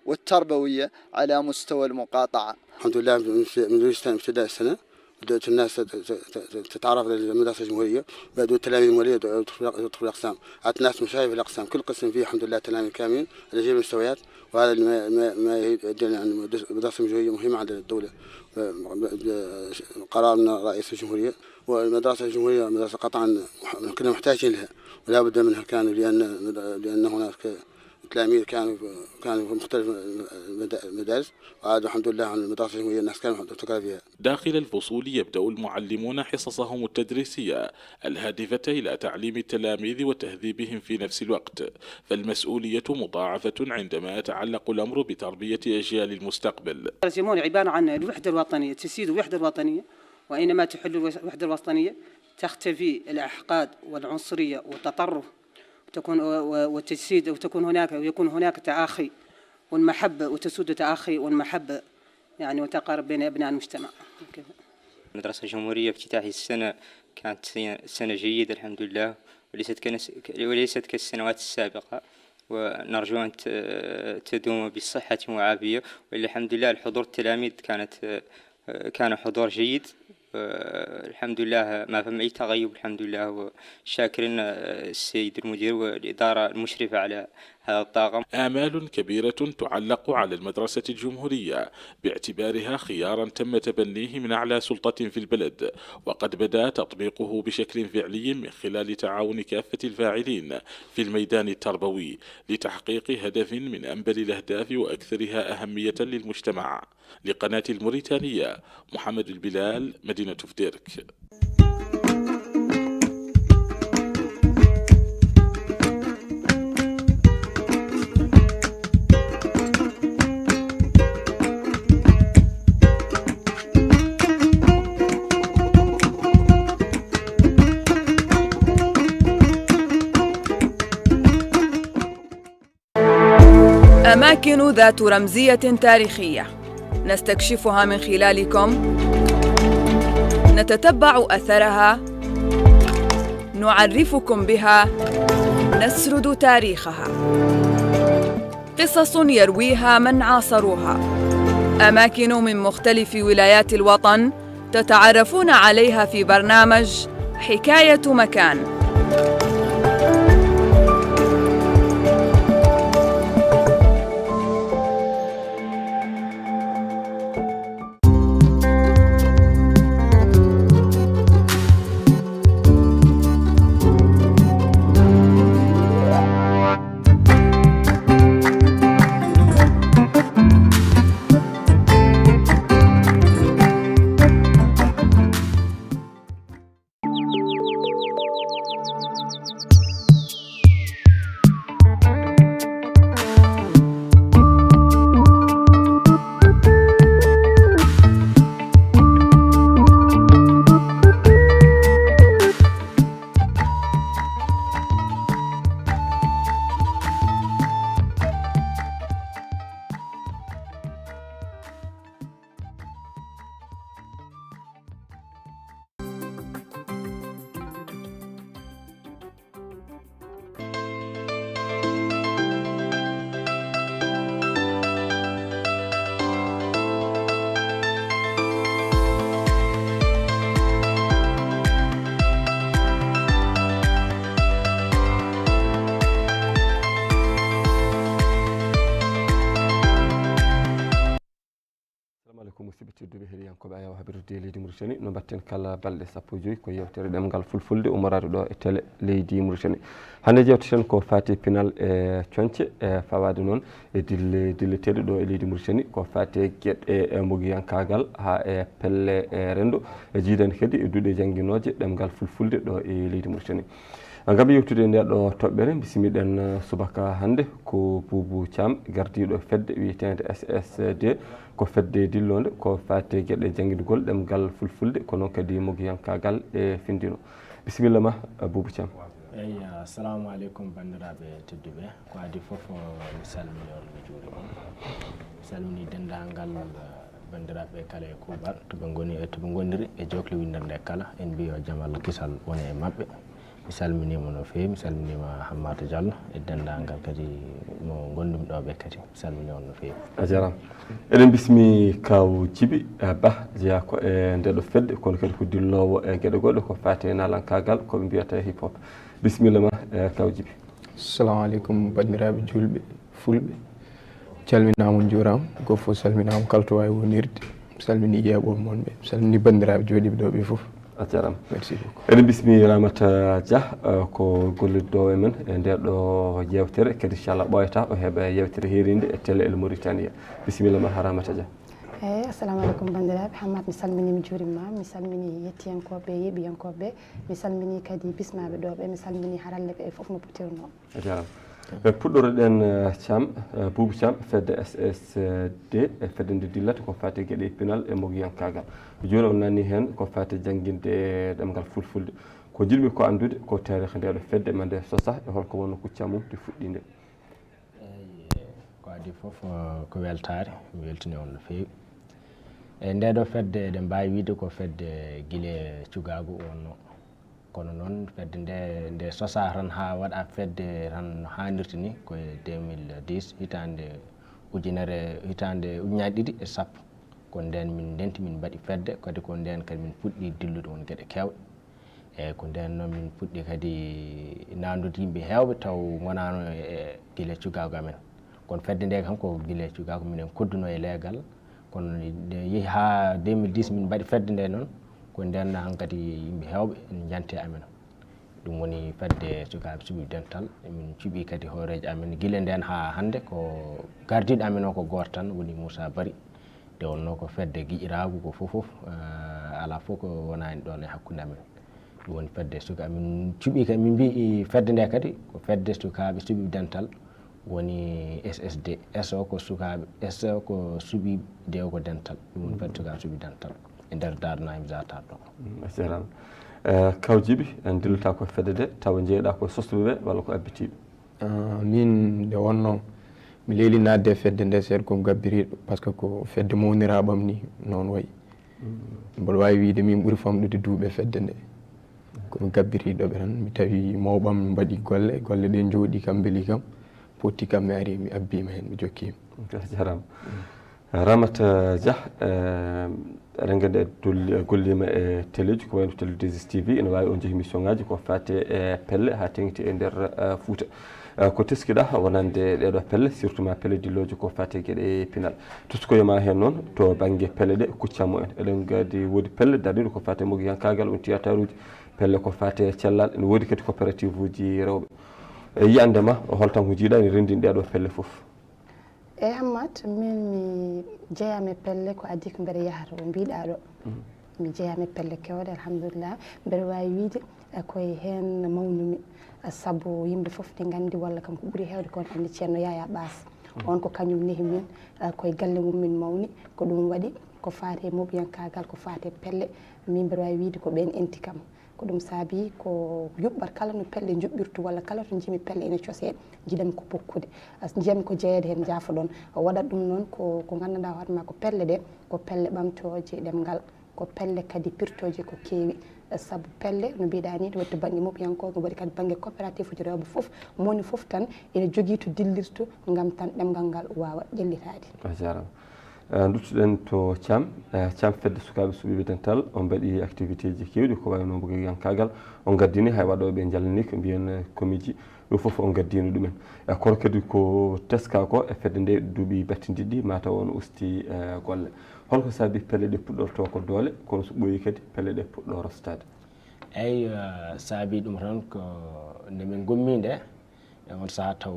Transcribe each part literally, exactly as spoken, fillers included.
والتربوية على مستوى المقاطعة. الحمد لله، من، من، من ابتداء السنة بدأت الناس تت-، تت-، تت-، تتعرف على المدرسة الجمهورية، بدأوا التلاميذ الجمهورية يدخلوا، يدخلوا الأقسام. عدت ناس مشاريع في الأقسام، كل قسم فيه الحمد لله تلاميذ كاملين على جميع المستويات، وهذا ما، ما، ما يدل أن المدرسة الجمهورية مهمة عند الدولة. ب-، ب-، ب-، قرار من رئيس الجمهورية، والمدرسة الجمهورية مدرسة قطعًا مح-، كنا محتاجين لها، ولا بد منها كان، لأن، لأن هناك تلاميذ كانوا، كانوا في مختلف المد-، المدارس، وعادوا الحمد لله عن المدرسة الجمهورية، الناس كانوا محتكرة فيها. داخل الفصول يبدأ المعلمون حصصهم التدريسية الهادفة إلى تعليم التلاميذ وتهذيبهم في نفس الوقت، فالمسؤولية مضاعفة عندما يتعلق الأمر بتربية أجيال المستقبل. الترجمون عبارة عن الوحدة الوطنية، تجسيد الوحدة الوطنية، وأينما تحل الوحدة الوطنية تختفي الأحقاد والعنصرية والتطرف، وتكون، و-، و-، والتجسيد، وتكون هناك، ويكون هناك تآخي والمحبة، وتسود تآخي والمحبة، يعني، وتقارب بين أبناء المجتمع. المدرسة الجمهورية افتتاح السنة كانت سنة، سنة جيدة الحمد لله، وليست كنس-، وليست كالسنوات السابقة، ونرجو أن ت-، تدوم بصحة وعافية، والحمد لله الحضور التلاميذ كانت، كان حضور جيد. آه، الحمد لله ما فما أي تغيب، الحمد لله، وشاكرين، آه، السيد المدير والإدارة المشرفة على هذا الطاقم. آمال كبيرة تعلق على المدرسة الجمهورية باعتبارها خيارا تم تبنيه من أعلى سلطة في البلد، وقد بدأ تطبيقه بشكل فعلي من خلال تعاون كافة الفاعلين في الميدان التربوي لتحقيق هدف من أنبل الأهداف وأكثرها أهمية للمجتمع. لقناة الموريتانية، محمد البلال، مدينة فديرك. أماكن ذات رمزية تاريخية نستكشفها من خلالكم، نتتبع أثرها، نعرفكم بها، نسرد تاريخها. قصص يرويها من عاصروها، أماكن من مختلف ولايات الوطن تتعرفون عليها في برنامج حكاية مكان. Assalamu aleykum, musidɓe tedduɓe heɗiyankooɓe Ayaw Habirde Leydi Mauritanie. No mbaɗten kala balɗe sappo e joy ko yewtere ɗemngal fulfulde ummoraade ɗo e télé Leydi Mauritanie. Hannde jewteten ko faati e pinal e coñce, e fawaade noon e dille, dilleteeɗe ɗo e Leydi Mauritanie, ko faati e geɗe e mbogiyankaagal haa e pelle e renndo, e jiiden kadi e duɗe jannginooje ɗemngal fulfulde ɗo e Leydi Mauritanie. Ngam yewtude e nde ɗo toɓɓere, bismiɗen, eh, subaka hannde ko Boubou Thiam, gardiiɗo fedde wiyeteende S S D, ko fedde dilloonde ko faati e geɗe janngidugol ɗemngal fulfulde, ko noon kadi mogiyankaagal e findino. Bisimilla ma, eh, Boubou Thiam. Eyi, assalamu aleykum banndiraaɓe tedduɓe. Ko adii fof, mi salminii on, mi juurii on. Mi salminii denndaangal, eh, banndiraaɓe kala e kuuɓal, to ɓe ngoni e to ɓe ngoniri e jookli winndere nde kala. En mbiyi yo jamal kisal wone e maɓɓe. Mi salminiima no feewi, mi salminiima Hammata Diallo e denndaangal kadi mo ngonndumi ɗo ɓe kadi. Mi salminii on no feewi. A jarama. Eɗen bismi kaw Jibi Ba, jeyaa ko e nde ɗo fedde, kono kadi ko dilloowo e geɗe goɗɗe ko faati e naalankaagal, ko ɓe mbiyata e hip hop. Bisimilla ma e kaw Jibi. Assalamu aleykum banndiraaɓe juulɓe fulɓe. Calminaama, on njuuraama, gooto fof salminaama, kala to waawi wonirde. Mi salminii jeeɓooɓe mon ɓe, mi salminii banndiraaɓe jooɗiiɓe ɗo ɓe fof. A jarama. Merci beaucoup. Eɗen bismi Ramata Dia, eh, ko gollidɗo e men e nder ɗo yewtere, kadi inchallah ɓooyata o heɓa yewtere heerinde e télé El Mauritania. Bisimilla ma Ramata Dia. Eyyi, assalamu aleykum banndiraaɓe. Hammat, mi salminii, mi juuriima, mi salminii yettiyankooɓe, yeeɓiyankooɓe, mi salminii kadi bismaaɓe ɗo ɓe, mi salminii haralleeɓe ɓe fof no potirnoo. A jarama. E puɗɗoroɗen eh, Thiam, eh, Boubou Thiam, fedde S S D, e fedde nde dillata ko fate geɗe pinal e mogiyankagal. Joni on nani hen ko fate jangguinde ɗemgal fulfulde. Ko jiɗmi ko andude ko taarikh nde ɗo fedde ma nde sosa e holko wonno kuccam mum nde fuɗɗinde. Eyyi, ko adi foof eh, ko weltare, mi weltini on no feewi. E nde ɗo fedde eɗen mbawi wiide ko fedde guila cugagu wonno. Kono noon fedde nde nde sosaa tan haa waɗa fedde tan no haanirta ni ko e deux mille dix, hitaande ujunere, hitaande ujunaaji ɗiɗi e sappo. Ko ndeen min ndenti, min mbaɗi fedde, kadi ko ndeen kadi min puɗɗi dillude won geɗe keewɗe. Eeyi, ko ndeen noon min puɗɗi kadi naamndude yimɓe heewɓe taw ngonaano e gila cukaagu amen. Kono fedde nde kam ko gila cukaagu minen koddunoo e leegal. Kono nde yehi haa deux mille dix min mbaɗi fedde nde noon, ko ndeen hankadi yimɓe heewɓe ene njanti e amen. Ɗum woni fedde sukaaɓe suɓi dental. Min cuɓi kadi hooreejo amen gila ndeen haa hannde ko gardiiɗo amen o ko gooto tan woni Moussa Bari. Nde wonnoo ko fedde giƴiraagu ko fof fof, eh, alaa fof ko wonaani ɗoon e hakkunde amen. Ɗum woni fedde sukaaɓe min cuɓi kadi, min mbii fedde nde kadi ko fedde sukaaɓe suɓi dental. Woni S S D, S o ko sukaaɓe, S o ko suɓiiɓe, D o ko dental. Ɗum woni fedde sukaaɓe suɓi dental e nder Darou Naim Zatar ɗo. A jarama. Eh, kaw Jibi, en dillata ko fedde nde tawa jeeyɗa ko sosɓe ɓe walla ko abbitiiɓe? Ah, min nde wonno mi leeli naatde e fedde nde seeɗa ko mi gabbiriiɗo par ce que ko fedde mawniraaɓam ni noon wayi. Mboɗo waawi wiyde min ɓuri famɗude duuɓi e fedde nde. Ko mi gabbiriiɗo ɓe tan, mi tawi mawɓam mbaɗi golle, golle ɗe njooɗi kam, mbeli kam, potti kam, mi ari mi abbiima heen, mi jokkiima. A jarama. Ramata Dia, eh, eɗen nganndi a golliima e teleeji ko wayno télé deux S T V, ina waawi on jehi mission ngaji ko faate e pelle haa teŋti e nder eh, Fuuta. Eh, ko teskiɗa wonande ɗeɗo pelle, surtout ma pelle dillooje ko faate geɗe pinal. Teskoyoma heen noon to bannge pelle ɗe kuccammo en. Eɗen nganndi woodi pelle darniiɗo ko faate mogiyankagal, on tiyataruuji, pelle ko faate cellal, ene woodi kadi coopérative uji rewɓe. E yiyannde ma, holtan ko njiiɗa ene renndini ɗeɗo pelle fof? Eey Hammat, min mi jeyaama e pelle ko adii ko mbeɗa yaha to mbiɗa ɗo. Mi jeyaama e pelle keewɗe alhamdulillah. Mbeɗa waawi wiyde eh, ko e heen mawnumi. Eh, sabu yimɓe fof ne nganndi walla kam ko ɓuri heewde ko ne anndi Ceerno Yaya Ɓaas. On ko kañum nehi min eh, ko e galle mum min mawni. Ko ɗum waɗi ko faati e moɓiyankaagal, ko faati e pelle. Min mbeɗa waawi wiyde ko ɓeen enti kam. Ko ɗum saabii ko yuɓɓat kala no pelle njuɓɓirtu walla kala to njiimi pelle ene cosee, njiɗam ko pokkude. As- Njiyam ko jeyeede heen, njaafoɗon. Waɗat ɗum noon ko ko nganndanɗaa hoore maa ko pelle ɗe, ko pelle ɓamtooje ɗemngal, ko pelle kadi pirtooje ko keewi. Sabu pelle no mbiɗaa nii, no waɗi to bannge moɓiyankooɓe, no waɗi kadi bannge coopérative uji rewɓe fof, moni fof tan ene jogii to dillirto ngam tan ɗemngal ngal waawa ƴellitaade. A jarama. Eh, duttuɗen to Thiam. Eh, Thiam fedde sukaaɓe suɓiiɓe dental, on mbaɗi activité ji keewɗi ko wayno mbogiyankagal, on ngaddini hay waɗooɓe njalni ko mbiyen eh, komiji, ɗum fof on ngaddino ɗumen. Eh, kono kadi ko teska ko e fedde nde duuɓi battindiɗɗi mataw on usti eh, golle. Holko saabi pelle ɗe puɗɗorto ko doole, kono so ɓooyi kadi pelle ɗe puɗɗo rostaade? Eyi, eh, saabi ɗum tan ko nde min ngummi nde, e on saha taw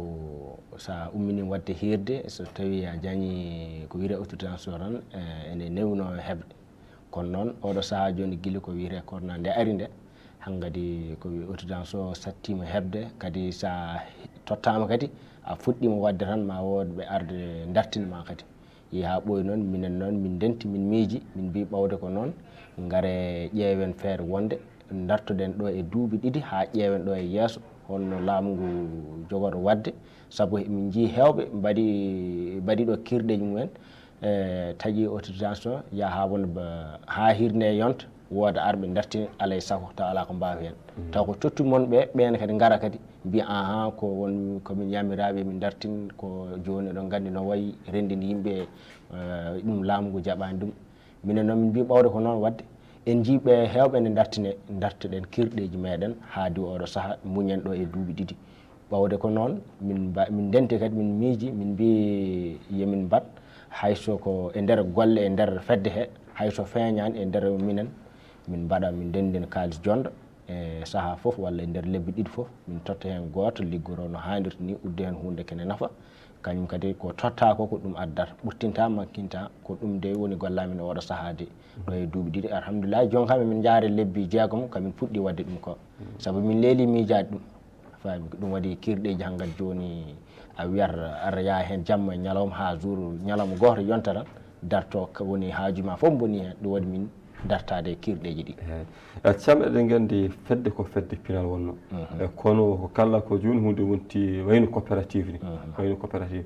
sa ummini wadde hirde, so tawi a jañi ko wiyete autorisation tan eh, ene newno heɓde. Kono noon oɗo saha joni gila ko wiyete corona nde ari nde, hankadi ko wi autorisation o sattima heɓde, kadi sa tottama kadi a fuɗɗima wadde tan ma wood ɓe arde dartina ma kadi. Yehi haa ɓooyi noon, minen noon min ndenti, min miiji, min mbii ɓawde ko noon, ngare ƴeewen feere wonde ndartoɗen ɗo e duuɓi ɗiɗi haa ƴeewen ɗo e yeeso holno laamu ngu jogoroo waɗde, sabu emin njii heewɓe mbaɗi mbaɗi ɗo kirɗeeji mumen, e taƴi autorisation yaha haa wona haa hirde nde yonta. wooda arɓe dartine, alay sago taw alaa ko mbaawi heen. Taw ko totti mon ɓe, ɓeen kadi ngara kadi mbiya, "Ahan, ko won ko min yamiraaɓe, min dartin, ko jooni eɗon nganndi no wayi, renndini yimɓe, eh, ɗum laamu ngu jaɓaani ɗum." Minen noon min mbii ɓawde ko noon waɗde, en njii ɓe heewɓe ne dartine, dartoɗen kirɗeeji meeɗen haa diwa oɗo saha, muñen ɗo e duuɓi ɗiɗi. Ɓawde ko noon, min mba-, min ndenti kadi, min miiji, min mbii yo min mbaɗ, hay so ko e nder golle, e nder fedde he, hay so feeñaani e nder minen, min mbaɗa, min ndenndina kaalis jonɗo e sahaa fof walla e nder lebbi ɗiɗi fof, min totta heen gooto liggoroo no haanirta ni, udda heen huunde kene nafa. Kañum kadi ko totta ko, ko ɗum addata, ɓurtinta, makkinta, ko ɗum de woni gollaamin e oɗo sahaa de. Ɗo e duuɓi ɗiɗi, alhamdulillahi, jooni kam emin njaare lebbi jeegom, kamin puɗɗi waɗde ɗum ko. Sabu min leeli miijaade ɗum. Faami ko ɗum waɗi kirɗeeji hanngadi jooni a wiyat ara yaa heen jamma e ñalawma haa jour ñalawma gooto yonta tan darto ka woni haaju ma fof boni heen. Ɗum waɗi min dartaade e kirɗeeji ɗi. Eey. Eh, Thiam, eɗen nganndi fedde ko fedde pinal wonno. Eh, kono ko kala ko jooni huunde wonti wayno coopérative ni. Wayno coopérative.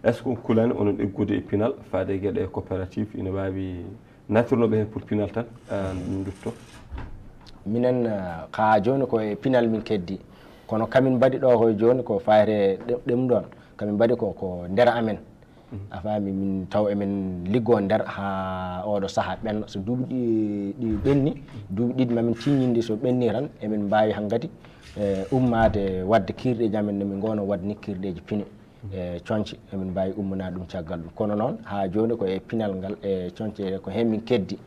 Est-ce que on kulaani onon eggude e pinal faade e geɗe coopérative ina waawi naatirnooɓe heen pour pinal tan, ah, ndutto? Minen, ah, haa jooni ko e pinal min keddi. Kono kamin mbaɗi ɗo ko jooni ko fayre ɗe-, ɗum ɗoon. Kamin mbaɗi ko, ko nder amen. A faami, min taw emin liggoo nder haa oɗo sahaa ɓenna. So duuɓi ɗi, ɗi ɓenni, duuɓi ɗiɗi mamin tiññinde, so ɓenni tan, emin mbaawi hanngadi, eh, ummaade waɗde kirɗeeji amen no min ngoono waɗde ni kirɗeeji pine. E coñce, emin mbaawi ummanaade ɗum caggal ɗum. Kono noon, haa jooni ko e pinal ngal, e coñce, ko heen min keddi,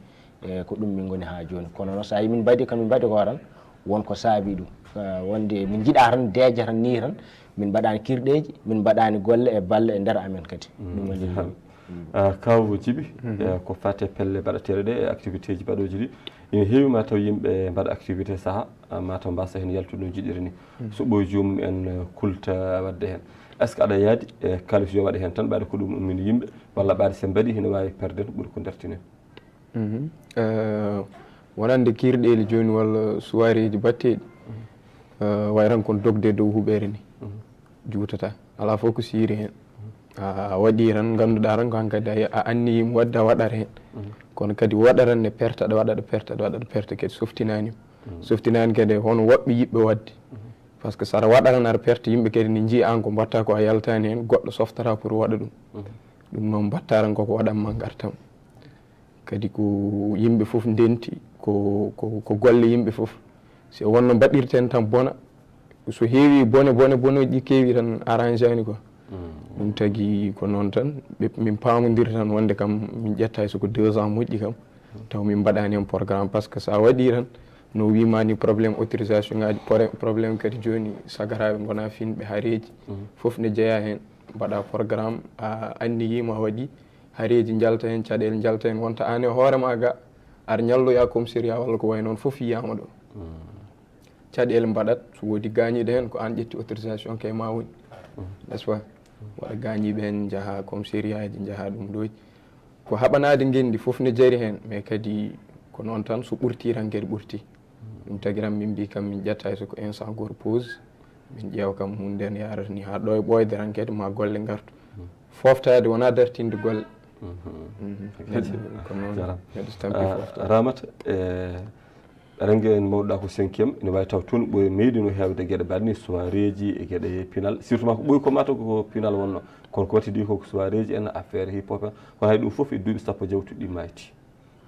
e ko ɗum min ngoni haa jooni. Kono noon, so a yii min mbaɗi ko min mbaɗi ko tan, won ko saabii ɗum. Eh, wonde min njiɗaa tan deeƴa tan nii tan, min mbaɗaani kirɗeeji, min mbaɗaani golle e balle e nder amen kadi. Ɗum woni Ah, Kaaw Jibi, eh, ko faati e pelle baɗateeɗe ɗe, e activité ji baɗooji ɗi, ina heewi ma taw yimɓe mbaɗa activité saha, ah, ma taw mbasa heen yaltude no jiɗiri ni. So ɓooyi joomum en, eh, kulta waɗde heen. Est-ce que aɗa yaadi, eh, kaalis yo waɗe heen tan, ɓayde ko ɗum ummini yimɓe, walla ɓayde so mbaɗi hino waawi perde ɓuri ko dartine? Mhm. Eh, wonande kiirɗeeli jooni walla suwaareeji batteeɗi, eh, wayi tan kon dogde dow huɓeere ni. Juutata. Alaa fof ko siiri heen. A, a waɗi tan, ngannduɗaa tan ko hankadi a, a anniyiima waɗde, a waɗat heen. Kono kadi waɗa tan ne perte, aɗa waɗa, aɗa perte, aɗa waɗa, aɗa perte kadi softinaani. Softinaani kadi hono woɓɓe yiɗɓe waɗde. Par ce que so aɗa waɗa tan aɗa perte, yimɓe kadi ne njiya aan ko mbaɗta ko a yaltaani heen, goɗɗo softata pour waɗa ɗum. Ɗum noon mbaɗta tan koko waɗan ma ngartam. Kadi ko yimɓe fof ndenti, ko, ko, ko golle yimɓe fof. Si wonno mbaɗirten tan bona, so heewi bone, bone, bone ɗi keewi tan arrange ani quoi. Ɗum tagi ko noon tan, ɓe, min paamondir tan wonde kam min ƴetta hay so ko deux ans moƴƴi kam, taw min mbaɗani heen programme. Par ce que so a waɗi tan, no wiima ni, problème autorisation ngaji, pro-, problème kadi jooni sagaraaɓe ngona finɓe haareeji, fof ne jeyaa heen. Mbaɗa programme, a anniyiima, a waɗi, haareeji njalta heen, caɗeele njalta heen, wonta aan e hoore ma ga, aɗa ñalloya commissariat walla ko wayi noon, fof yiyaama ɗo. Caɗeele mbaɗat, so woodi gaañiiɗo heen, ko aan ƴetti autorisation kay ma woni. N'est-ce pas? Waɗa gaañiiɓe heen, njaha commissariat ji, njaha ɗum ɗo. Ko haɓanaade ngenndi fof ne jari heen, mais kadi ko noon tan, so ɓurti tan kadi ɓurti. Ɗum tagi tan min mbii kam min ƴetta hay so ko instant gooto pause, min ƴeewa kam huunde nde yaarata ni haa ɗo e ɓooyde tan kadi ma golle ngartu. Fooftaade wonaa dartinde golle. Mhm. Kadi ko noon. Jaram. Kadi so tampi Ah, fooftaade. Ramata, e, renge en mawɗa ko cinquième, ina waawi taw toon ɓe meeɗino heewde geɗe mbaɗni soiréeji e geɗe pinal. Surtout ma ko ɓooyi ko mata ko pinal wonno. Kono ko waɗi ɗi ko soiréeji en, affaire hip hop en. Kono hay ɗum fof e duuɓi sappo jawtuɗi mayti.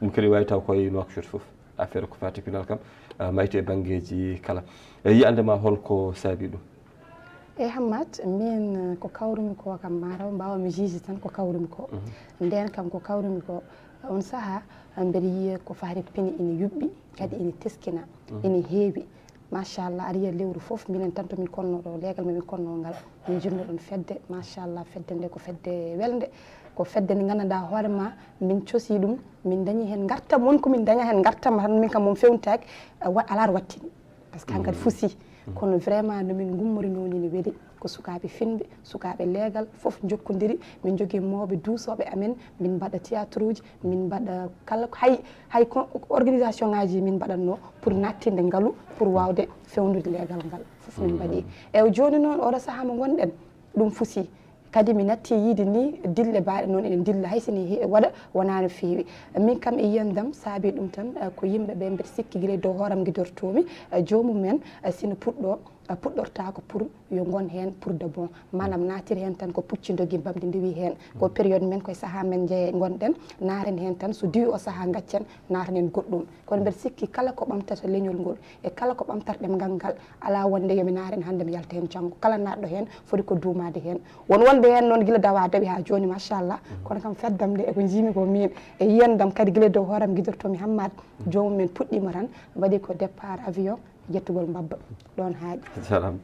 Ɗum kadi waawi taw ko e Nouakchott fof, affaire ko faati pinal kam, ah, mayti e banngeeji kala. E yi'annde ma, hol ko saabi ɗum? E Hammat, min, eh, ko kawrumi ko kam, mataw mbaawmi juge tan ko kawrumi ko. Ndeen kam ko kawrumi ko, on sahaa, eh, mbeɗa yiya ko faati pine ina yuɓɓi, kadi ina teskina, ina heewi. Machallah, aɗa yiya lewru fof, minen tan to min konno ɗo, leegal ma min konno ngal, min njurno ɗon fedde. Machallah, fedde nde ko fedde welnde, ko fedde nde nganndanɗaa hoore ma, min cosi ɗum, min dañi heen ngartam, won ko min daña heen ngartam, tan min kam moom fewntaaki, eh, wa-, alaa to wattini. Par ce que hankadi fusi. Kono vraiment no min ngummori noon ina weli, ko sukaaɓe finɓe, sukaaɓe leegal, fof njokkondiri. Min njogii mawɓe duusooɓe amen, min mbaɗa théâtre uji, min mbaɗa kala ko hay, hay ko organisation ngaji min mbaɗatno pour nattinde ngalu, pour waawde fewnude leegal ngal. Fof min mbaɗi. Ewa, jooni noon, oɗo sahaa mo ngonɗen, ɗum fusi. Kadi mi natti yiide ni dille baaɗe noon ene dilla, hay sini he waɗa wonaa no feewi. Min kam e yiyandam saabi ɗum tan, eh, ko yimɓe ɓe mbeɗa sikki gila dow hooram gidortoomi, eh, joomum en, eh, sino puɗɗo, eh, puɗɗortaako pour yo ngon heen pour de bon. Maanaam naatir heen tan ko pucci ndogi bamɗi ndewi heen. Ko période men koye sahaa men jeeye ngonɗen, naaren heen tan so diwi o sahaa gaccen, naatanen goɗɗum. Kono mbeɗa sikki kala ko ɓamtata leñol ngol e kala ko ɓamtata ɗemngal ngal, alaa wonde yo mi naar heen hannde mi yalta heen janngo. Kala naatɗo heen foti ko duumaade heen. Won wonde heen noon gila dawa dawi haa jooni machallah. Kono kam feddam nde e ko njiimi ko miin e yiyandam kadi gila dow hooram gidortoomi Hammad. Joomum en puɗɗiima tan mbaɗi ko départ avion jettugol mbabba ɗoon haaɗi. Jaram.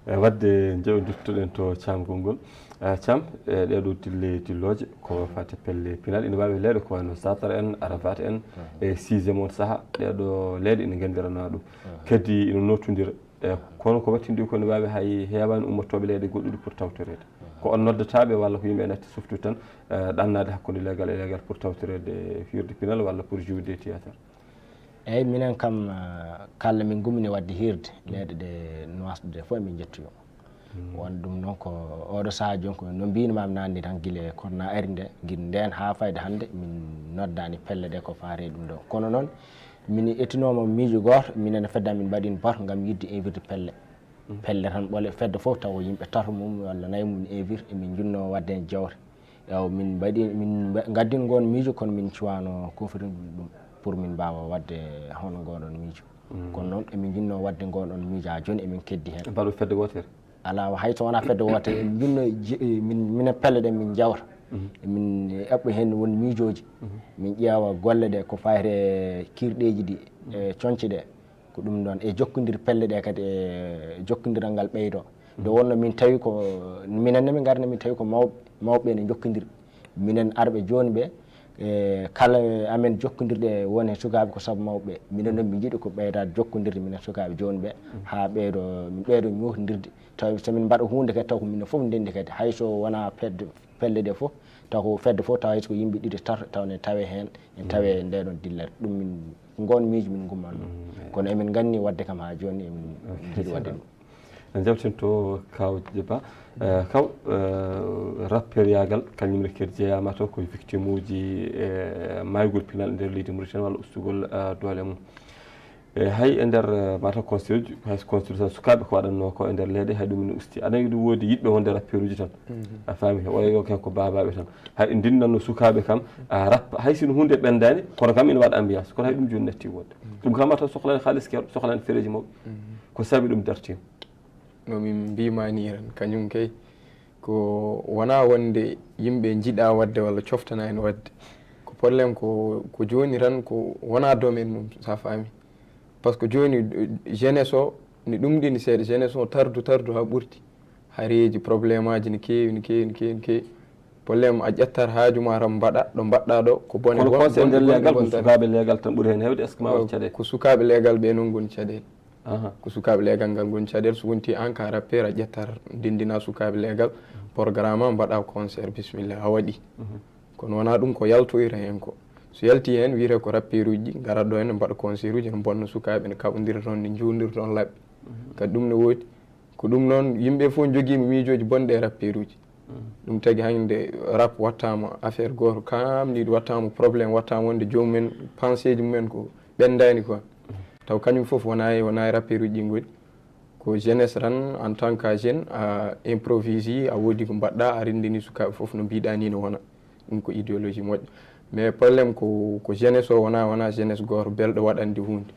E wadde njew duttuɗen to camgol ngol. Eh, Cam, e ɗee ɗoo dille dillooje ko fate pelle pinal ina waawi leeɗe ko wayno Satar en, Arafat en, e sixième on saha ɗee ɗoo leeɗe ina nganndiranaa ɗum. Kadi ina nootondira. E kono ko wattindi ko ina waawi hay heewaani ummottooɓe leeɗe goɗɗuɗe pour tawtoreede. Ko on noddataaɓe walla ko yimɓe natti suftu tan, eh, ɗannaade hakkunde leegal e leegal pour tawtoreede fiirde pinal walla pour jouer des théâtre? Eeyi, minen kam, eh, kala min ngummini waɗde hiirde, leeɗe ɗe nuwaasɗe ɗe fof emin njettoyo. Won ɗum noon ko oɗo sahaa jooni ko no mbiymi ma naanni tan gila e korona ari nde, gila ndeen haa fayde hannde min noddaani pelle ɗe ko faati e ɗum ɗo. Kono noon min etinooma miijo gooto, minen e fedde amin mbaɗi batu ngam yiɗde invite pelle. Pelle tan ɓole fedde fof taw ko yimɓe tato mum walla nayo mum invite, emin njinnoo waɗde heen jawte. Ewa, min mbaɗi, min mba-, ngaddin ngoon miijo, kono min cuwaano kofrin ɗum pour min mbaawa waɗde hono ngoɗon miijo. Kono noon emin njinnoo waɗde ngoɗon miijo haa jooni emin keddi heen. Mbaɗo fedde wootere? Alaa, hay so wonaa fedde wootere, emin njinnoo ji-, min, minen pelle ɗe min njawta. Emin eɓɓo heen won miijooji. Min ƴeewa golle ɗe ko fayti e kiirɗeeji ɗi, e coñce ɗe. Ko ɗum ɗoon e jokkondir pelle ɗe kadi e jokkondiral ngal ɓeydoo. Nde wonno min tawi ko minen ne min ngarno min tawi ko mawɓe, mawɓe ɓe ne njokkondiri. Minen arɓe jooni ɓe, e kala amen jokkondirɗe won e sukaaɓe ko sabu mawɓe ɓe. Minen noon min njiɗi ko ɓeydaade jokkondirde minen sukaaɓe jooni ɓe haa ɓeydo, min ɓeydo ñootondirde. Taw so min mbaɗa huunde kadi taw ko minen fof ndenndi kadi hay so wonaa fedde, pelle ɗe fof taw ko fedde fof taw hay so ko yimɓe ɗiɗo tato taw ne tawe heen, en tawe nde ɗon dillere. Ɗum min ngoon miijo min ngummanno. Kono emin nganni waɗde kam haa jooni emin njiɗi waɗde ɗum. En jawtinto kaw Djiba. Eh, kaw, eh, rappeur yaagal kañum ne kadi jeyaama to ko victime uji, eh, maygol pinal nder leydi Mauritanie walla ustugol, eh, doole mum. Eh, hay e nder, eh, mata conseil uji, hay conseil tan sukaaɓe ko waɗatnoo ko e nder leeɗe, hay ɗum ne usti. Aɗa yiɗi woodi yiɗɓe wonde rappeur uji tan. A faami? Oyo yo kanko baabaaɓe tan. Hay ndin nanno sukaaɓe kam, a rap, hay sino huunde ɓendaani, kono kam ina waɗa ambiance. Kono hay ɗum jooni natti wonde. Ɗum kam mata sohlani haalis keeɗo, sohlani fereji mawɗi. Ko sabi ɗum dartiima. No min mbima ni tan, kañum kay ko wona wonde yimɓe njiɗa waɗde walla coftana en waɗde. Ko problème ko, ko jooni tan ko wona domaine mum, sa faami. Par ce que jooni, eh, jeunesse o, ni ɗum ɗini seeɗa, jeunesse o tardu, tardu haa ɓurti. Hareeji, problème aji ne keewi, ne keewi, ne keewi, ne keewi. Problème a ƴettat haaju ma tan mbaɗa, ɗo mbaɗɗa ɗo, ko bone. Kono conseil nder leegal, ko sukaaɓe leegal tan ɓuri heen heewde, est ce que ma waɗ caɗeele? Ko sukaaɓe leegal ɓe noon ngoni caɗeele. Aha. Ko sukaaɓe leegal ngal ngoni caɗeele. So wonti aan ka rappeur a ƴettat, ndenndina sukaaɓe leegal, programme am, mbaɗa concert, bismillah, a waɗi. Kono wona ɗum ko yaltoyta heen ko. So yalti heen, wiyete ko rappeur uji ɗi ngarat ɗo ene mbaɗa concert uji, ene mbonna sukaaɓe, ene kaɓondira toon, ene njuwondira toon laɓɓe. Kadi ɗum ne woodi. Ko ɗum noon, yimɓe fof njogiima miijooji bonɗi e rappeur uji. Ɗum tagi hannde rap wattaama affaire gooto, kam ni wattaama problème, wattaama wonde joomum en pensée ji mum en ko ɓenndaani quoi. Taw kañum fof wona e, wona e rappeur uji ɗi ngoni. Ko jeunesse tan, en tant que jeune, a improvise, a woodi ko mbaɗɗa, a renndini sukaaɓe fof no mbiɗa ni no wona. Ɗum ko idéologie moƴƴo. Mais problème ko, ko jeunesse o wona, wona jeunesse gooto belɗo waɗande huunde.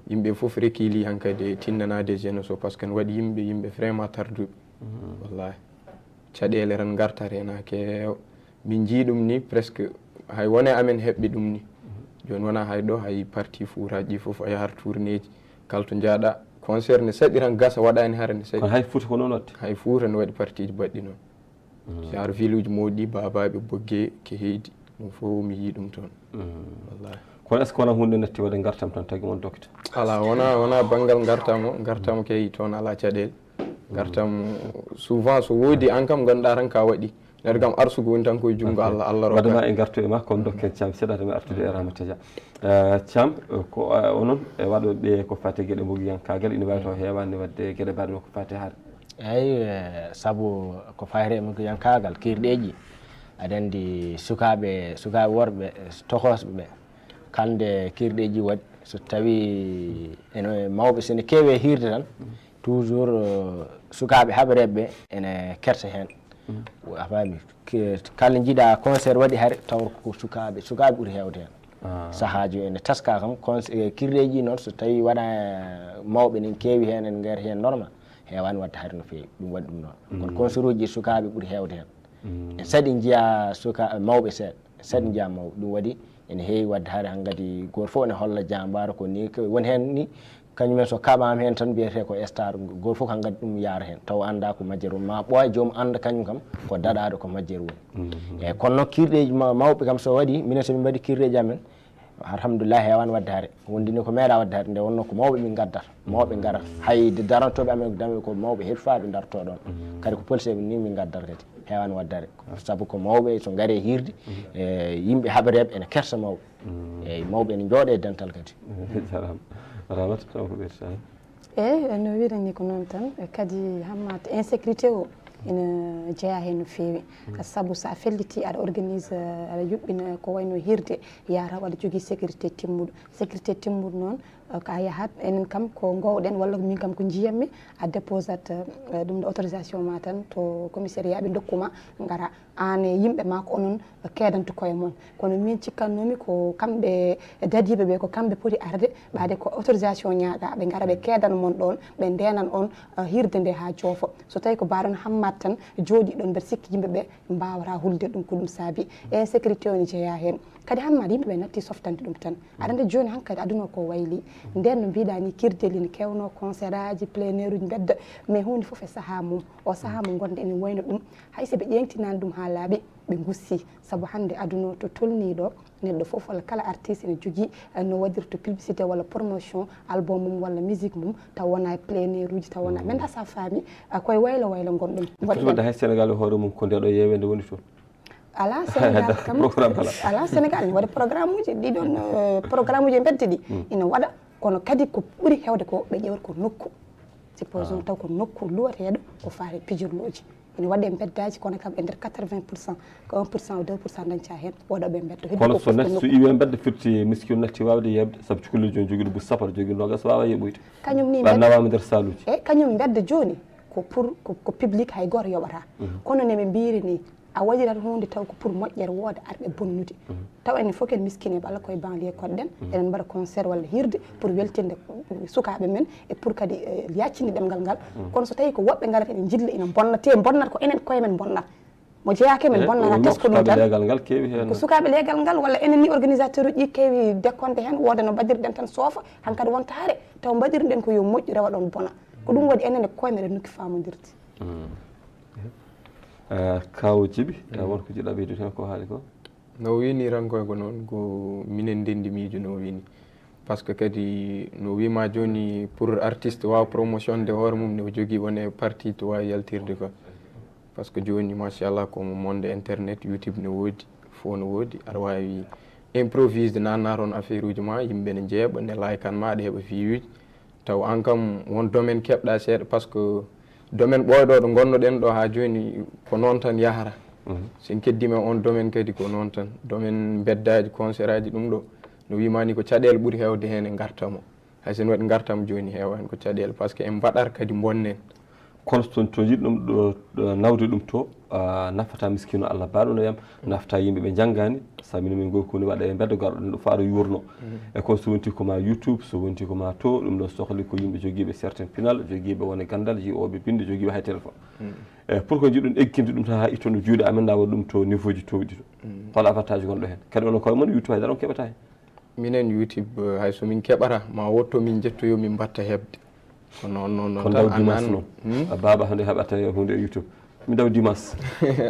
Yimɓe fof reculer hankadi e tinnanaade jeunesse o, par ce que ne waɗi yimɓe, yimɓe vraiment tarduɓe. Wallahi. Caɗeele tan ngartat heen haa keewa. Min njii ɗum ni presque hay wone amen heɓɓe ɗum ni. Jooni wona hay ɗo, hay parti Fuutaaji ɗi fof a yahat tournée ji. Kala to njaaɗa concert ne saɗi tan gasa waɗaani hara ne saɗi. Kono hay Fuuta ko noon waɗde? Hay Fuuta ne waɗi parti ji baɗɗi noon. Genre ville uji mawɗi, Baabaaɓe, Boggee, Keheydi, ɗum fof mi yii ɗum toon. Wallahi. Kono est ce que wona huunde natti waɗde ngartam tan tagi mon dokta? Alaa, wona, wona banngal ngartam o, ngartam kay toon alaa caɗeele. Ngartam souvent so woodi aan kam ngannduɗaa tan ka waɗi. Neɗɗo kam arsugo woni tan koye junngo Allah, Allah rokka. Wadde ma en ngartu e ma, kono dokken Caam seeɗa, hade mi artude e Ramata Dia. Eh, Caam, eh, ko, eh, onon e waɗooɓe ko fate geɗe mbogiyankaagal, ina waawi taw heewaani waɗde geɗe mbaɗe ko fate hare. Eyi, eh, sabu ko fayre e muggiyankaagal, kiirɗeeji, aɗa anndi sukaaɓe, sukaaɓe worɓe, eh, tokosɓe ɓe, kala nde kiirɗeeji waɗi, so tawi ene mawɓe, so ene keewi e hiirde tan, toujours, eh, sukaaɓe haɓereeɓe ɓe ene kersa heen. A faami? Ke-, kala njiɗa concert waɗi hare, tawata ko sukaaɓe, sukaaɓe ɓuri heewde heen. Sahaaji ene taska kam, cons-, eh, kiirɗeeji noon, so tawi waɗa, eh, mawɓe ene keewi heen, ene ngari heen normal, heewaani waɗde hare no feewi, ɗum waɗi ɗum noon. Kono concert uji sukaaɓe ɓuri heewde heen. En saɗi njiya suka-, mawɓe seeɗa, saɗi njiya mawɓe. Ɗum waɗi ene heewi waɗde hare, hankadi gooto fof ene holla jambaaro ko ni, ko woni heen ni, kañum en so kaɓaama heen tan mbiyetee ko star, gooto fof hankadi ɗum yaara heen, taw anndaa ko majjere woni, ma ɓooya joom annda kañum kam ko daɗaaɗo ko majjere woni. Eyi, kono noon kiirɗeeji ma-, mawɓe kam so waɗi, minen so min mbaɗi kiirɗeeji amen, alhamdulillah, heewaani waɗde hare. Wonde ni ko meeɗa waɗde hare, nde wonnoo ko mawɓe min ngaddata. Mawɓe ngarata. Hay de darantooɓe amen dame ko mawɓe heɓfaaɓe dartoo ɗoon. Kadi ko poliseeɓe ni min ngaddata kadi. Heewaani waɗde hare. Sabu ko mawɓe so ngari e hiirde, e yimɓe haɓereeɓe ene kersa mawɓe. Eyi, mawɓe ene njooɗe e dental kadi. Jarama. Ramata, taw ko ɓeydata? Eyi, no wiɗen ni ko noon tan. E kadi Hammat, insécurité o ina jeyaa heen no feewi. Sabu so a felliti aɗa organise, aɗa yuɓɓina ko wayno hiirde, yaata aɗa jogii sécurité timmuɗo. Sécurité timmuɗo noon, eh, ka yahat, enen kam ko ngoowɗen, walla min kam ko njiyammi, a déposat, eh, ɗum ɗo autorisation ma tan to commissariat, ɓe ndokku ma, ngara aan e yimɓe ma, ko onon keedanto koye mon. Kono min cikkannoomi ko kamɓe dadiiɓe ɓe, ko kamɓe poti arde, ɓaade ko autorisation ñaaga, ɓe ngara ɓe keedan mon ɗoon, ɓe ndeenan on, eh, hiirde nde haa joofo. So tawi ko mbaɗon Hammat tan, jooɗi ɗoon, mbeɗa sikki yimɓe ɓe mbaawata hulde ɗum, ko ɗum saabi. Insécurité o ne jeyaa heen. Kadi Hammat, yimɓe ɓe natti softande ɗum tan. Aɗa anndi jooni hankadi aduna o ko wayli. Ndeen no mbiɗa ni, kiirɗeeli ne keewno, concert aji, plein air uji mbedda, mais huunde fof e sahaa mum. O sahaa mo ngonɗen ene wayno ɗum. Hay so ɓe ƴeeŋtinaani ɗum haa laaɓi, ɓe ngusti. Sabu hannde aduna o to tolnii ɗo, neɗɗo fof walla kala artiste ene jogii, eh, no waɗirta publicité walla promotion album mum walla musique mum, taw wonaa e plein air uji, taw wonaa. Min da sa faami, eh, koye waylo waylo ngonɗen. Foti waɗde hay Sénégal e hoore mum ko nde ɗo yeeweende woni toon. Alaa Sénégal kam, programme alaa. Alaa Sénégal ene waɗa programme uji, ɗi ɗoon, eh, programme uji e mbedda ɗi ina waɗa, kono kadi ko ɓuri heewde ko ɓe ƴeewata ko nokku. Supposons taw ko nokku luwateeɗo ko faati pijirlooji. Ene waɗa e mbeddaaji, kono kam e nder quatre-vingts pour cent, ko un pour cent ou deux pour cent dañca heen waɗooɓe mbedda. Heddi kono ko so fof ko neɗɗo so nokku. Iwi e mbedda firti miskiino natti waawde yeeɓde, sabu cukalel jooni jogii ɗo buus sappo, aɗa jogii noogaas, waawa yeeɓoyde. Kañum ni mbedda. Nawaama nder saaluuji. Eyi, kañum mbedda jooni ko pour, ko, ko public, hay gooto yoɓataa. Kono ne ɓe mbiiri ni, a waɗirat huunde taw ko pour moƴƴere wooda arɓe bonnude. Taw enen fof ken miskineeɓe Allah koye banlieue koɗɗen, enen mbaɗa concert walla hiirde pour weltinde sukaaɓe men e pour kadi, eh, yaccinde ɗemngal ngal. Kono so tawi ko woɓɓe ngarata ene njilla ina bonna, te bonnata ko enen koye men bonnata. Mo jeyaaki men bonnata, tesko ɗum tan. Sukaaɓe leegal ngal keewi heen. Ko sukaaɓe leegal ngal walla enen ni organisateur uji ɗi keewi dekkonde heen, wooda no mbaɗirɗen tan soofa, hankadi wonta hare, taw mbaɗirɗen ko yo moƴƴu rewa ɗoon bona. Ko ɗum waɗi enen e koye meɗen nokki faamondirde. Eh, Kaaw Jibi, eh, won ko jiɗɗa ɓeydude heen ko haali ko? No wiini tan koy ko noon, ko minen ndenndi miijo no wiini. Par ce que kadi no wiima jooni pour artiste waawa promotion de hoore mum ne o jogii wone partie to waawi yaltirde ko. Par ce que jooni machallah ko mo monde internet, YouTube ne woodi, fof no woodi, aɗa waawi improvise de nanna toon affaire uji ma, yimɓe ne njeeɓa, ne like an ma, aɗa heɓa view uji. Taw aan kam won domaine keɓɗa seeɗa, par ce que domaine ɓooyɗo ɗo ngonnoɗen ɗo haa jooni ko noon tan yahata. So en keddiima e oon domaine kadi ko noon tan. Domaine mbeddaaji, concert aji ɗum ɗo, no wiimaa ni ko caɗeele ɓuri heewde heen e ngartam o. Hay so en waɗi ngartam jooni heewaani ko caɗeele, par ce que en mbaɗat kadi mbonnen. Kono so toon to jiɗ ɗum ɗo, ɗo nawde ɗum to, ah, nafata miskiino Allah baaɗo no yam, nafata yimɓe ɓe njanngaani, sabu minen min ngoy koni waɗa e mbeddo garɗo ɗum ɗo faaɗo yuurno. E kono so wonti ko ma YouTube, so wonti ko ma to, ɗum ɗo sohli ko yimɓe jogiiɓe certain pinal, jogiiɓe wone ganndal, ji'ooɓe binde, jogiiɓe hay téléphone. E pour que jiɗɗon egginde ɗum tan haa ittono juuɗe amen, nawa ɗum to niveau ji toowɗi to. Hol avantage gonɗo heen? Kadi onon koye mon YouTube hay dara on keɓata heen. Minen YouTube, eh, hay so min keɓata, ma wotto min njettoyo min mbatta heɓde. Ko noon, noon, noon ko tan. Ndaw Dimas anan noon. Hmm? A baaba hande haɓata e hunde e YouTube. Mi ndaw Dimas.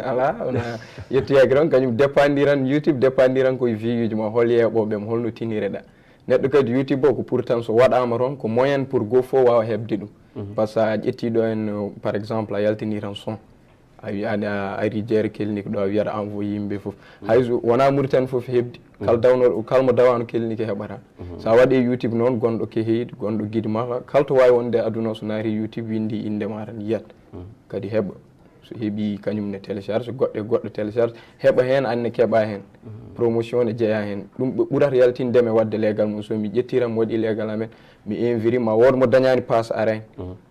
Alaa, wona yettoyaaki tan, kañum dépendre tan, YouTube dépendre tan koye view uji ma, hol yeeɓooɓe ma, holno tinireɗa. Neɗɗo kadi YouTube o ko pour tan so waɗaama toon, ko moyen pour go fof waawa heɓde ɗum. Par ce que a ƴetti ɗo en, eh, par exemple, a yaltini tan son. A wi-, aɗa ari jeere clinique ɗo, a wiyata envoyé yimɓe fof. Hay so wonaa Mauritanie fof heɓdi. Kala dawno, kala mo dawaano clinique heɓata. So a waɗi YouTube noon, gonɗo Keheydi, gonɗo Gidimaka, kala to waawi wonde aduna o, so naati YouTube, winndi innde ma tan, yiyat. Kadi heɓa, so heɓi kañum ne télécharge, goɗɗo e goɗɗo télécharge, heɓa heen, aan ne keɓa heen. Promotion ne jeyaa heen. Ɗum ɓe ɓurata yaltinde mi waɗde leegal mum. So mi ƴettii tan mi waɗi leegal amen, mi inviri, ma wood mo dañaani paas araani.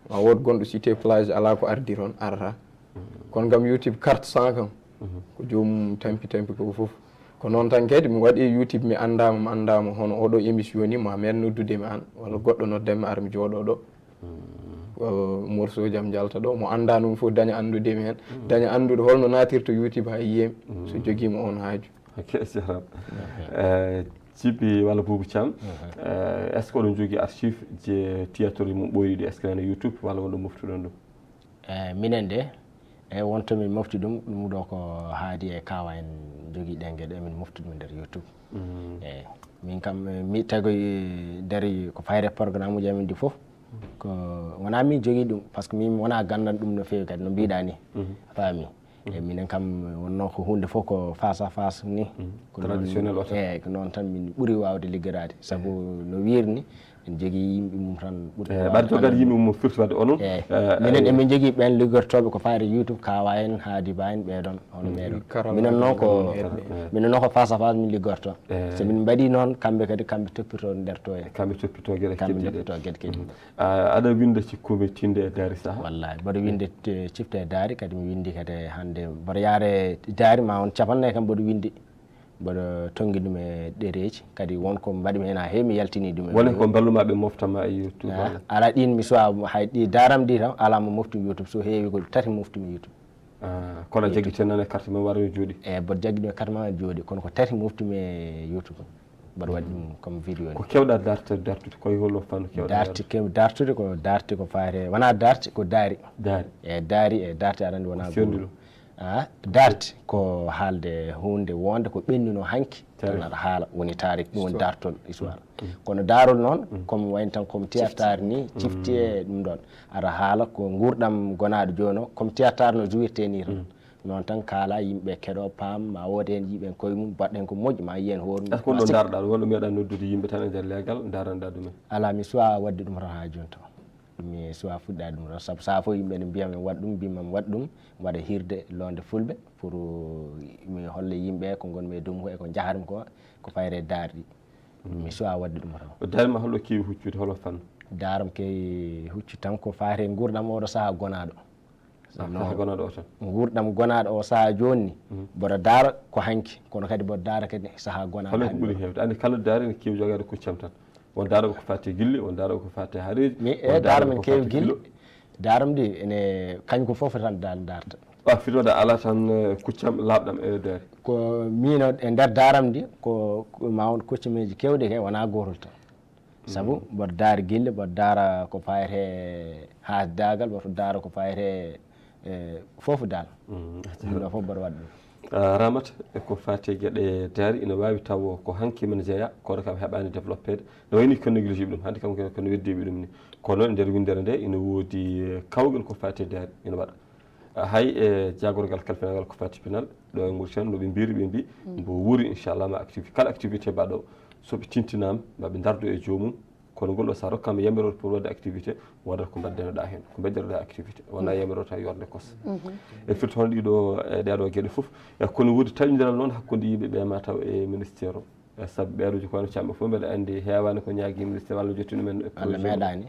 Ma wood gonɗo cité plage alaa ko ardi toon, arata. Kono kam YouTube carte cent kam, ko joomum tampi tampi ko fof. Ko noon tan kadi mi waɗi YouTube, mi anndaama, mi anndaama, hono oɗo émission ni, ma meeɗ noddude mi aan, walla goɗɗo noddan mi, ara mi jooɗo ɗo. Ko morceau jam jalta ɗo, mo anndaa ɗum fof daña anndude mi heen, daña anndude holno naatirta YouTube haa yiyee mi, so jogiima oon haaju. Ok, jarama. Eh, Jibi walla Boubou Thiam, eh, est-ce que oɗon jogii archive je théâtre mum ɓooyɗi ɗi, est-ce que nana YouTube walla wonɗo moftuɗon ɗum? Eh, minen de, e wonto min mofti ɗum, ɗum ɗo ko haadi e kawa en jogii ɗen geɗe, emin mofti ɗum e nder YouTube. Eyi, min kam, eh, mi tagoy nder ko fayre programme uji amin ɗi fof. Ko wonaa min jogii ɗum, par ce que min wonaa ganndal ɗum no feewi kadi, no mbiɗa ni. A faami? Eyi, minen kam wonno ko huunde fof ko face à face ni. Ko noon, traditionnel o tan. Eyi, ko noon tan min ɓuri waawde liggoraade. Sabu no wiirni, en jogii yimɓe mum tan ɓurɓe. Eyi, waawde ɓaade jogaade yimɓe mum firti waɗde onon. Eyi, eh, minen eh, emin jogii ɓeen liggortooɓe ko fayre YouTube, kawa en, haadi ba en, ɓee ɗoon, hono ɓee ɗoon. Minen noon ko, minen noon ko face à face min liggorto. So min mbaɗii noon, kamɓe kadi, kamɓe toppito nder to en. Kamɓe toppito geɗe keddiiɗe. Kamɓe toppito geɗe keddiiɗe. Ah, aɗa winnda cikkuumi tinde e daari saha? Wallahi, mboɗo winnde te-, cifte e daari, kadi mi winndi kadi hannde. Mboɗo yaare daari ma on capannayyi kam mboɗo winndi. Mboɗo tonngi ɗum e ɗereeji, kadi won ko mbaɗmi heen haa heewi, mi yaltini ɗum e. Woni ko mballuma ɓe mofta ma e YouTube? Ah, walla? Alaa, ɗiin mi suwaa, hay ɗi daaram ɗi tan, alaa mo moftu YouTube, so heewi ko tati moftumi YouTube. Ah, kono a jaggi tan e carte ma wara yo jooɗi? Eyi, mboɗo jaggi ɗum e carte ma jooɗi, kono ko tati moftumi e YouTube. Mboɗo waɗi ɗum comme vidéo ni. Ko keewɗa darte, dartude, ko e hol fannu keewɗa darte? Darte kew-, dartude ko darte ko faate, wonaa darte, ko daari. Daari. E daari, e darte aɗa anndi wonaa. Ko fewndo gootum. Ah, darte ko haalde huunde wonde ko ɓennuno hanki, tan aɗa haala, woni tarik, ɗum woni dartol, histoire. Kono daarol noon, comme wayno tan comme théâtre ni, cifti e ɗum ɗoon. Aɗa haala ko nguurɗam gonaaɗo jooni o, comme théâtre no jouirte ni tan. Noon tan kaala, yimɓe keɗo, paam, ma wood heen yiiɓe koye mum, mbaɗen ko moƴƴi, ma yiyen hoore mum. Est-ce que ko ɗo ndaroɗaa ɗum, walla mbiɗa noddude yimɓe tan e nder leegal, ndaranɗaa ɗumen? Alaa, mi suwaa waɗde ɗum tan haa jooni tan. Mi suwaa fuɗɗaade ɗum tan. Sabu sahaa fof yimɓe ne mbiya mi waɗ ɗum, mbimam waɗ ɗum, mi waɗa hirde loonde fulɓe pour mi holla yimɓe ko ngonmi e dow mum e ko njahatmi ko, ko fayre daarɗi. Mi suwaa waɗde ɗum tan. O daari ma hol o keewi huccude, hol o fannu? Daaram keewi huccude tan ko faati e nguurɗam oɗo sahaa gonaaɗo. Ah, sahaa gonaaɗo o tan. Nguurɗam gonaaɗo o sahaa jooni ni, mboɗo daara ko hanki, kono kadi mboɗo daara kadi sahaa gonaaɗo. Hol ko ɓuri heewde? Anndi kala daari ne keewi jogaade kuccam tan. Won daara ko faati e gille, won daara ko faati e haareeji. Mi, e daara men keewi gille. Daaram ndi ene kañ ko fof tan daal darta. Ah, fito da ala tan, eh, kuccam laaɓɗam e daari. Ko miino e nder daaram ndi ko, ko ma won kuccameeji keewɗi kay wonaa gootol tan. Sabu mboɗo daara gille, mboɗo daara ko fayetee haasdaagal, mboɗo daara ko fayetee, eh, fof daal. Ɗum ɗo fof mboɗo waɗa ɗum. Ah, Ramata, e ko faati e geɗe daari, ina waawi taw ko hanki men jeyaa, kono kam heɓaani développeede. No wayni ko négligé ɗum, hannde kam ko, ko no weddi ɓe ɗum ni. Kono e nder winndere nde ina woodi, eh, kawgel ko faati e daari, ina waɗa. Ah, hay e jaagorgal kalfinaagal ko faati pinal, ɗo e Mauritanie, no ɓe mbiri, ɓe mbi, mbo wuuri, inchallah, ma activité, kala activité mbaɗo, so ɓe tintinaama, ma ɓe ndardo e joomum, kono ngol ɗo, so a rokkaama yamiroore pour waɗde activité, woodata ko mbaddanoɗaa heen, ko mbaddanoɗaa activité, wonaa yamiroore tan yorde kos. E firti hono ɗiɗo, e ɗeɗo geɗe fof, e kono woodi taƴondiral noon hakkunde yimɓe ɓe ma taw e ministère o. E sabu ɓeeruji ko wano camɓe fof, mbeɗa anndi heewaani ko ñaagi ministère walla jotti ɗumen e Allah projet meeɗaani.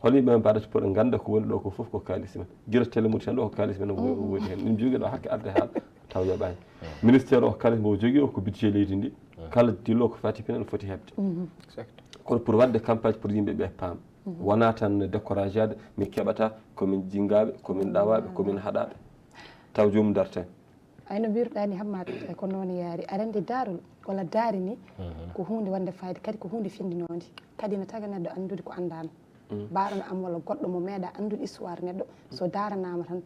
Hono yimɓe men mbaɗata pour ɓe ngannda ko woni ɗo ko fof ko kaalis men. Gila télé Mauritanie ɗo ko kaalis men o wo-, woodi heen. Min jogii ɗo hakke arde haala taw yoɓaani. Ministère o kaalis mo jogii o ko budget leydi ndi. Kala dillo ko faati pinal foti heɓde. Exact. Kono pour waɗde campagne pour yimɓe ɓe paam. Wonaa tan décourageade, min keɓata, ko min jinngaaɓe, ko min ɗawaaɓe, ko min haɗaaɓe. Taw joomum darta heen. Ay, no mbiruɗaa ni, Hammat, e ko noon yaari. Aɗa anndi daarol walla daari ni, ko huunde wonde fayda, kadi ko huunde findinoonde. Kadi no taga neɗɗo anndude ko anndaano. Mbaaɗo no am walla goɗɗo mo meeɗaa anndude histoire neɗɗo, so daaranaama tan,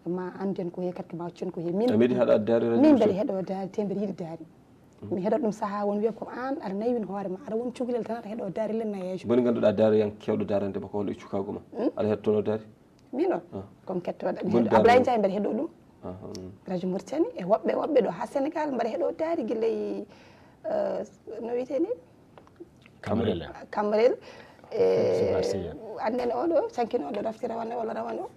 ma annden ko heewi, kadi ko ma accon ko heewi. Min, a meeɗi haɗaade daari radio min mbiɗa heɗoo daari, te mbiɗa yiɗi daari. Mi heɗoo ɗum sahaa won wiya ko aan aɗa naywin hoore ma, aɗa won cukalel tan aɗa heɗoo daari le nayeejo. Boni ngannduɗaa daari yan kewɗo daarande ma ko hono e cukaagu ma. Aɗa heɗotoo daari? Min noon, ah, ko mi kettooɗo, mi heɗoo Ablaye Ndiaye, mbeɗa heɗoo ɗum. Ah, mm. Radio Mauritanie, e woɓɓe, woɓɓe ɗo haa Sénégal, mbeɗa heɗoo daari gila e, eh, no wiyetee ni? Kamrel. Kamrel. E, annden oɗo, cankinooɗo rafti rawane walla rawane o.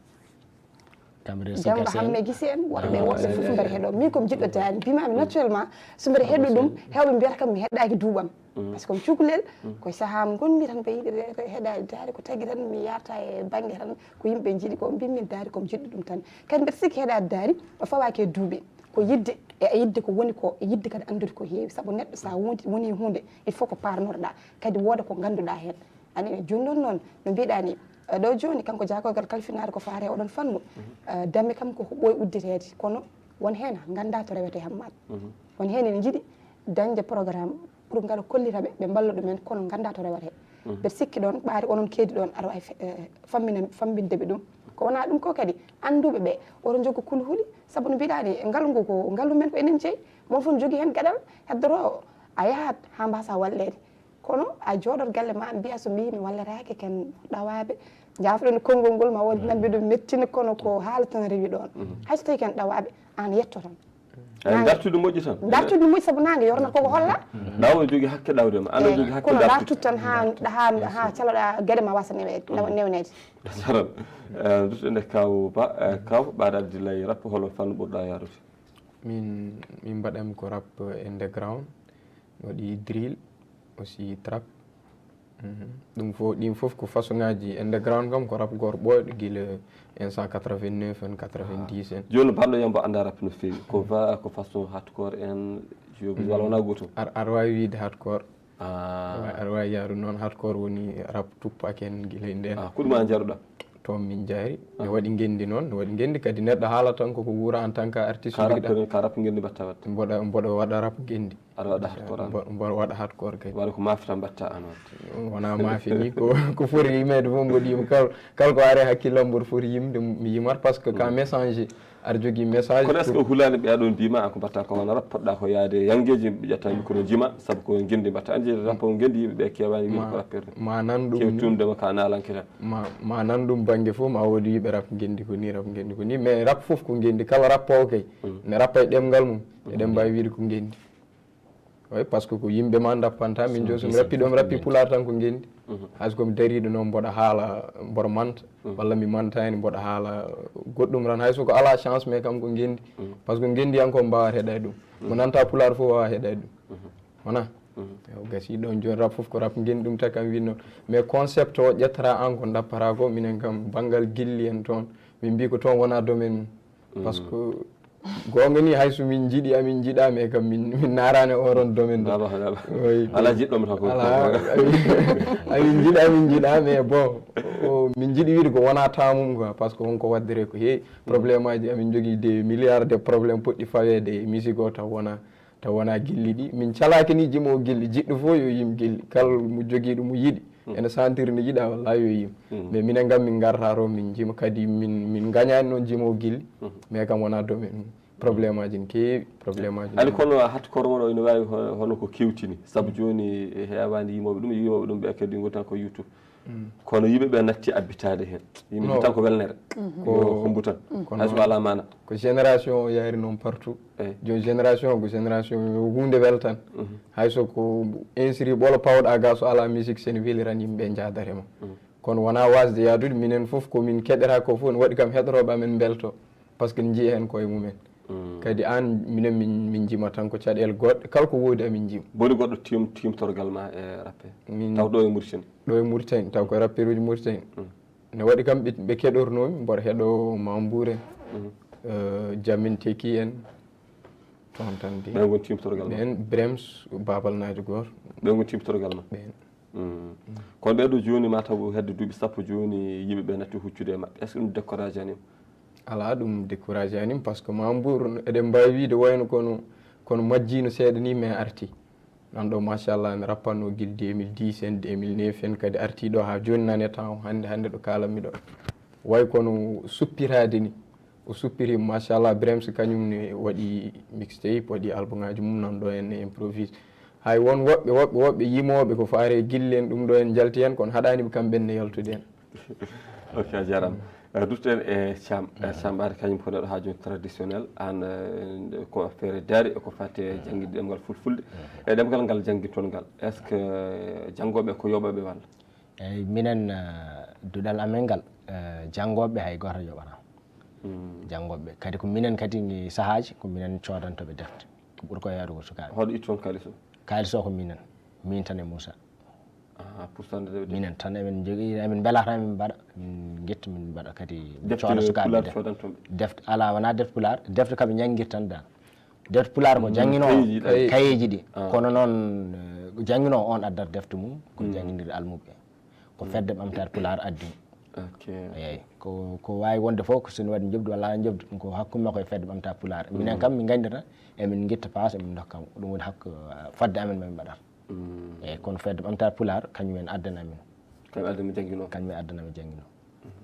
Kamre jamba hamme gise en woɗɓe woɗɓe fof mbeɗa heɗo min komi jiɗɗo daani mbimami naturellement so mbeɗa heɗo ɗum hewɓe mbiyata kam mi heɗɗaki duuɓam par ce que mi cukalel koye saha mo ngonmi tan mbeɗa yiɗi heɗade daari ko tagi tan mi yarta e banggue tan ko yimɓe jiiɗi ko mbimmi daari komi jiɗɗo ɗum tan kadi mbeɗa sikki heɗade daari o fawaki e duuɓi ko yidde e yidde ko woni ko e yidde kadi andude ko heewi saabu neɗɗo sa woni hunde il faut ko parnorɗa kadi wooda ko ganduɗa hen ani joni noon noon no mbiɗa ni ɗo joni kanko jakogal kalfinaare ko faare oɗon fannu damme kam ko ɓooy udditede kono won hen ganda to rewete hammat won hen ene jiiɗi dañde programme pour ngara kollita ɓe ɓe mballa ɗumen kono ganda to rewete ɓe sikki ɗon ɓaari onon keedi ɗon aɗa wawi fammina famminde ɓe ɗum ko wona ɗum ko kadi anduɓe ɓe oto joggo kulhuli saabu no mbiɗani ngalu ngu ko ngalu men ko enen jeeyi mon fof jogui hen gaɗal heddoro a yahat ha mbasa wallede kono a jooɗot galle ma mbiya so mbiyi mi wallatake ken ɗawaɓe jafɗon konngol ngol ma wodi nan mbiɗo mettina kono ko haala tan rewi ɗon hayso tawi ken ɗawaɓe an yetto tan eyi dartude moƴƴi tan dartude moƴƴi saabu nangue yorna koko holla ɗawo jogui hakke ɗawde ma ana jogui hakke kono dartude tan ha ha ha caloɗa gueɗe ma wasa newede newnede saral duɗe nde kaw ba kaw ɓaɗa abdillahi rap holo fannu ɓurɗa yarude min min mbaɗami ko rap underground mi waɗi drill aussi trap ɗum fof ɗin fof ko façon ngaji underground kam ko rap gor ɓooyɗo guila en cent quatre-vingt-neuf en quatre-vingt-dix en joni banno yambo anda rap no fewi ko va ko façon hardcore en wala wona gotum aɗa wawi wiide hardcore aɗa wawi yaarude noon hardcore woni rap tuppaki en guila e nden ko ɗum a jaruɗa toon min jaari ne waɗi ngendi noon ne waɗi ngendi kadi neɗɗo haala tan koko wuura en tant que artiste ka rap ngendi mbatta watte mboɗo mboɗo waɗa rap ngendi aɗa waɗa hardcore an mboɗo waɗa hardcore kadi waɗa ko mafita mbatta an watte wona mafi ni ko ko foti yimede fof mboɗo yima kal kala ko ari hakkillam mboɗo foti yimde mi yimat par ce que ka message aɗa jogui message kono est ce que hulani ɓeya ɗon mbima ko mbatta ko hono rap poɗɗa ko yaade yangueji ɓe ƴetta micro jima saabu ko ngendi mbatta andi rap o ngendi yimɓeɓe kewani wiide ko rappeur ma nan ɗum kewtumdema ka nalanke tan ma ma nan ɗum banggue fof ma wodi wiɓe rap ngendi ko ni rap ngendi ko ni mais rap fof ko ngendi kala rappowo kay ne rappa e ɗemgal mum eɗen mbawi wiide ko ngendi oui par ce que ko yimɓe ma dappanta min joni somi rappi ɗo mi rappi pulaar tan ko ngendi hay so komi dariɗo noon mboɗo haala mboɗo manta walla mi mantani mboɗo haala goɗɗum tan hay soko ala chance mais kam ko ngendi par ce que ngendiyanko mbawata heɗade ɗum mo nanta pulaar fof wawa heɗade ɗum wona gasi ɗon joni rap fof ko rap ngendi ɗum tawi kam win noon mais concept o ƴettata an ko dappata ko minen kam banggal gilli en toon min mbi ko toon wona domaine mum par ce que gonga ni hayso min jiiɗi amin jiiɗa mais kam min min narani oɗon domaine ala jiɗɗomo tan ko amin jiiɗa amin jiiɗa mais bon min jiiɗi wiide ko wona tamum quoi par ce que wonko waddere ko heewi problème aji amin jogui des milliards de problème poɗɗi fawede e musique o taw wona taw wona gilli ɗi min calaki ni jimowo gilli jiɗɗo fof yo yim gilli kala mo jogui ɗum mo yiiɗi ene sentir ne yiiɗa walla yo yim mais minen kam min garta to min jima kadi min min gañani noon jimowo gilli mais kam wona domaine mum probléme aji ne keewi probléme aji ali kono hardcore won o ina wawi hono ko kewtini saabu joni hewani yimoɓe ɗum yimoɓe ɗum ɓe kadi goni tan ko youtube kono yimɓe ɓe natti abbitade hen yimɓe tan ko welnere ko hombu tan hayso ala mana ko génération o yaari noon partout joni génération ko génération hunde weltan hayso ko insiri ɓolo pawɗa ga so ala musique sene weliran yimɓe jadarema kono wona wasde yaadude minen foof komin keɗata ko fof ne waɗi kam heɗoroɓe amen belto par ce que ne jiiya hen koye mumen kadi an minen min min jima tan ko caɗele goɗɗe kala ko woodi amin jima boni goɗɗo tim timtorgal ma e rappe min taw ɗo e murtini ɗo e murtani taw koye rapperuji murtani ne waɗi kam ɓe ɓe keɗornomi mboɗo heɗo mambour en jamin teki en toon tan de ɓen woni timtorgal ma ɓen brems babal najo goto ɓen woni timtorgal ma ɓen kono ɓeɗo joni mataw hedde duuɓi sappo joni yimɓe ɓe natti huccude e maɓɓe est ce que ɗum décourage anima ala ɗum décourage anima par ce que mambour eɗen mbawi wiide wayno kono kono majjino seeɗa ni mais arti nan ɗo machallah mi rappatno guila deux mille dix en deux mille neuf en kadi arti ɗo ha joni nane temps hande hande ɗo kalanmi ɗo way kono suppirade ni o suppirima machallah brems kañum ne waɗi mixtape waɗi album ngaji mum nan ɗo en ne improvise hay won woɓɓe woɓɓe woɓɓe yimoɓe ko faare guille en ɗum ɗo en jalti hen kono haɗanima kamɓen ne yaltude hen ok a jarama dutten e cam cam ɓaade kañum ko neɗɗo ha joni traditionnel an ko feere daari ko fatte jangguide ɗemgal fulfulde e ɗemgal ngal jangguitton ngal est ce que janggoɓe ko yoɓaɓe walla eyyi minen duɗal amen ngal janggoɓe hay goto yoɓata Janngoɓe kadi ko minen kadi sahaaji ko minen coodantoɓe defte. Ko ɓuri ko heerugo sukaaɓe. Hoɗo itti toon kaalis o? Kaalis o ko minen, min tan e Moussa. Ah, pourcentage de. Minen tan emin jogii, emin mbelata, emin mbaɗa, min ngitta, min mbaɗa kadi. Defte cooda sukaaɓe pulaar defte. Coodantoɓe? Defte alaa, wonaa defte pulaar, defte kaɓe njanngira tan dal. Defte pulaar ko jannginoo kayeeji ɗi. Kayeeji ɗi. Ah. Kono noon, eh, jannginoo on addata defte mum ko jannginirde almuɓɓe. Ko fedde ɓamtaare pulaar addi. Ok. Eeyi, ko, ko waawi wonde fof ko so ene waɗi njoɓdi walla alaa njoɓdi, ɗum ko hakkunde makko e fedde ɓamtaare pulaar. Minen kam min nganndira, emin ngitta paas, emin ndokka kam. Ko ɗum woni hakku, eh, fodde amen ma min mbaɗata. Eeyi, kono fedde ɓamtaare pulaar, kañum en addana amin. Kañum addana mi jannginoo. Kañum en addana mi jannginoo.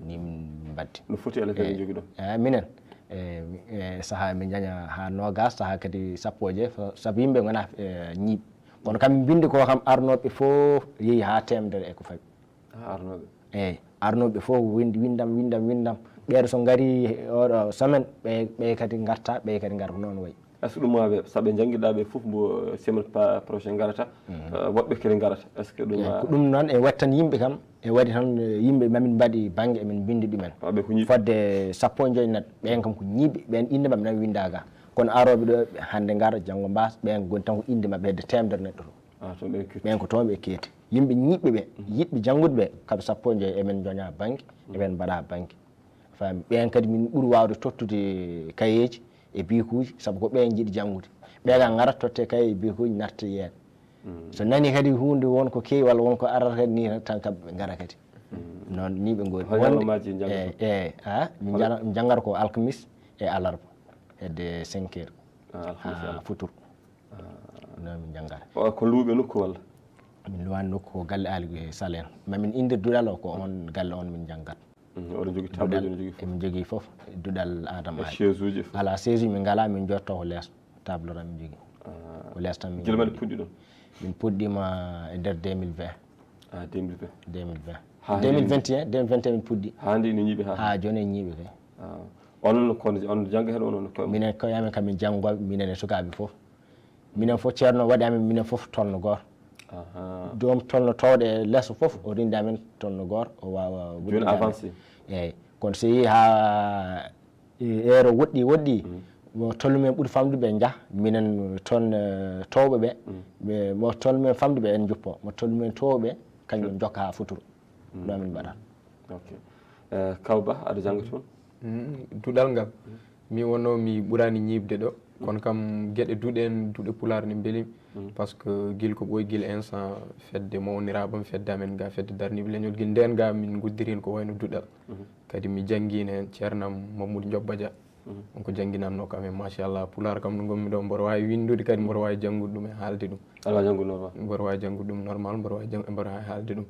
Ni min mbaddi. No foti alaa kadi njogiɗon? Eeyi, minen, eeyi, mi-, eeyi, sahaa min njaña haa noogas, sahaa kadi sappo e joy, fa-, sabu yimɓe ngonaa, eeyi, ñiiɓ. Kono kam min mbinndi ko kam arnooɓe fof yehi haa teemedere e ko fawi. Haa arnooɓe? Eeyi, arnooɓe fof winndi, winndam, winndam, winndam. Ɓeeɗo so ngarii oɗo semaine, ɓe, ɓe kadi ngarta, ɓe kadi ngara ko noon wayi. Est-ce que ɗum ma ɓe, sabu ɓe njanngiɗaa ɓe fof mbo semaine pa-, prochaine ngarata, eh, woɓɓe kadi ngarata. Est-ce que ɗum Eeyi, ma ko ɗum noon e waɗi tan yimɓe kam, e waɗi tan, eh, yimɓe mamin mbaɗi bannge, emin mbinndi ɗumen. Waɓɓe ko ñiiɓe? Fodde sappo e joy neɗɗo, ɓeen kam ko ñiiɓe, ɓeen innde maɓɓe nan winndaa ga. Kono arooɓe ɗo hannde ngara, janngo mbaasa, ɓeen ngoni tan ko innde maɓɓe hedde teemedere neɗɗo to. Ah, toon ɓe ketti. Ɓeen ko toon ɓe ketti. Yimɓe ñiiɓɓe ɓe, yiɗɓe janngude ɓe, kaɓe sappo e joy emin njoña bannge, emin mbaɗa bannge. Faami, ɓeen kadi min ɓuri waawde tottude kayeeji e bikuuji, sabu ko ɓeen njiɗi janngude. Ɓee kam ngarat totte kaye e bikuuji, natta yeen. So nani kadi huunde won ko kewi walla won ko arata kadi ni tan kam ɓe ngara kadi. Noon ni ɓe ngoni. Hol ñalawmaaji njanngoton? Eeyi, eeyi, ha, min Hol- njana-, min njanngata ko alkamis e alarba hedde cinq heures. Ah, alkamis e alarba. Haa futur. Noon min njanngata. O, ko luuɓe nokku walla? Min luwaani nokku, ko galle Aali Sal en. Ma min inndir duɗal o ko oon galle oon min njanngata. Mhm, oɗon njogii tableau, oɗon njogii fof? Emin njogii fof, duɗal Adama Aali. E chaise uji e fof? Alaa, chaise uji min ngalaa, min njotto ko lees. Tableau tan min njogii. Ah. Ko lees tan min njogii. Gila mbaɗi puɗɗi ɗon? Min puɗɗiima e nder deux mille vingt. Ah, deux mille vingt. Deux mille vingt. Haa deux mille vingt et un, deux mille vingt et un min puɗɗi. Haa hannde ina ñiiɓi haa hannde? Haa jooni en ñiiɓi kay. Ah. Onon ko, on jannga heen, onon ko? Minen koye amen kam min janngooɓe, minen e sukaaɓe fof. Minen fof, ceerno waɗi amen, minen fof tolno gooto. Aha. Joom tolno towɗo e lees fof, o rinndi amen tolno gooto, o waawa jooni wuɗɗinde amen. Avancé. Eeyi. Kono so yehii haa, e, heure woɗɗi, woɗɗi, mo tolno men ɓuri famɗude ɓe njaha, minen toon, eh, towɓe ɓe, ɓe, mo tolno men famɗude ɓe en njuppo, mo tolno men towɓe ɓe, kañum njokka haa futuro. Ɗum amin mbaɗata. Ok. Eh, Kaw Ba, aɗa jannga toon? Mm, duɗal ngal. Mi wonno mi ɓuraani ñiiɓde ɗo. Kono kam geɗe duɗe en, duɗe pulaar ne mbeli. Par ce que gila ko ɓooyi gila instant fedde mawniraaɓe am, fedde amen ga, fedde darniiɓe leñol, gila ndeen ga min nguddiri heen ko wayno duɗal. Kadi mi janngiino heen ceernam Mamadou Ndiobba Dia. On ko jannginannoo kam heen, machallah. Pulaar kam no ngonmi ɗo, mboɗo waawi winndude kadi, mboɗo waawi janngude ɗum e haalde ɗum. Aɗa waawi janngude normal? Mboɗo waawi janngude ɗum normal, mboɗo waawi jang-, mboɗo waawi haalde ɗum.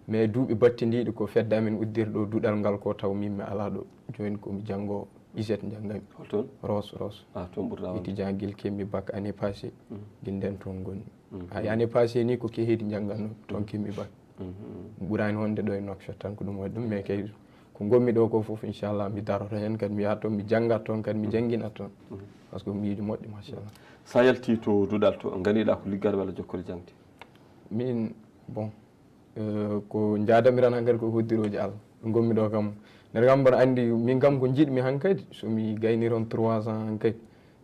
Mais duuɓi battindiiɗi ko fedde amen uddiri ɗo duɗal ngal ko taw min mi alaa ɗo. Jooni ko mi janngoowo, ISET njanngami. Hol toon? Roos, Roos. Ah, toon ɓurɗaa wonde. Étudiant gila keɓmi bac année passée. Gila ndeen toon ngonmi. Hay année passée ni ko Kehedi njannganno, toon keɓmi bac. Ɓuraani wonde ɗo e Nouakchott tan ko ɗum waɗi ɗum, mais kay ko ngonmi ɗo ko fof, inchallah, mi daroto heen kadi, mi yahat toon, mi janngat toon kadi, mi janngina toon. Par ce que ko miijo moƴƴo, machallah. So a yaltii to duɗal to, ngariɗaa ko liggaade walla jokkorde jaŋde? Min, bon, Eh, ko njaadami tan hankadi ko hoddirooji Allah. Ɗo ngonmi ɗo kam, nder kam mboɗo anndi, min kam ko njiɗmi hankadi, so mi gaynii toon trois ans hankadi,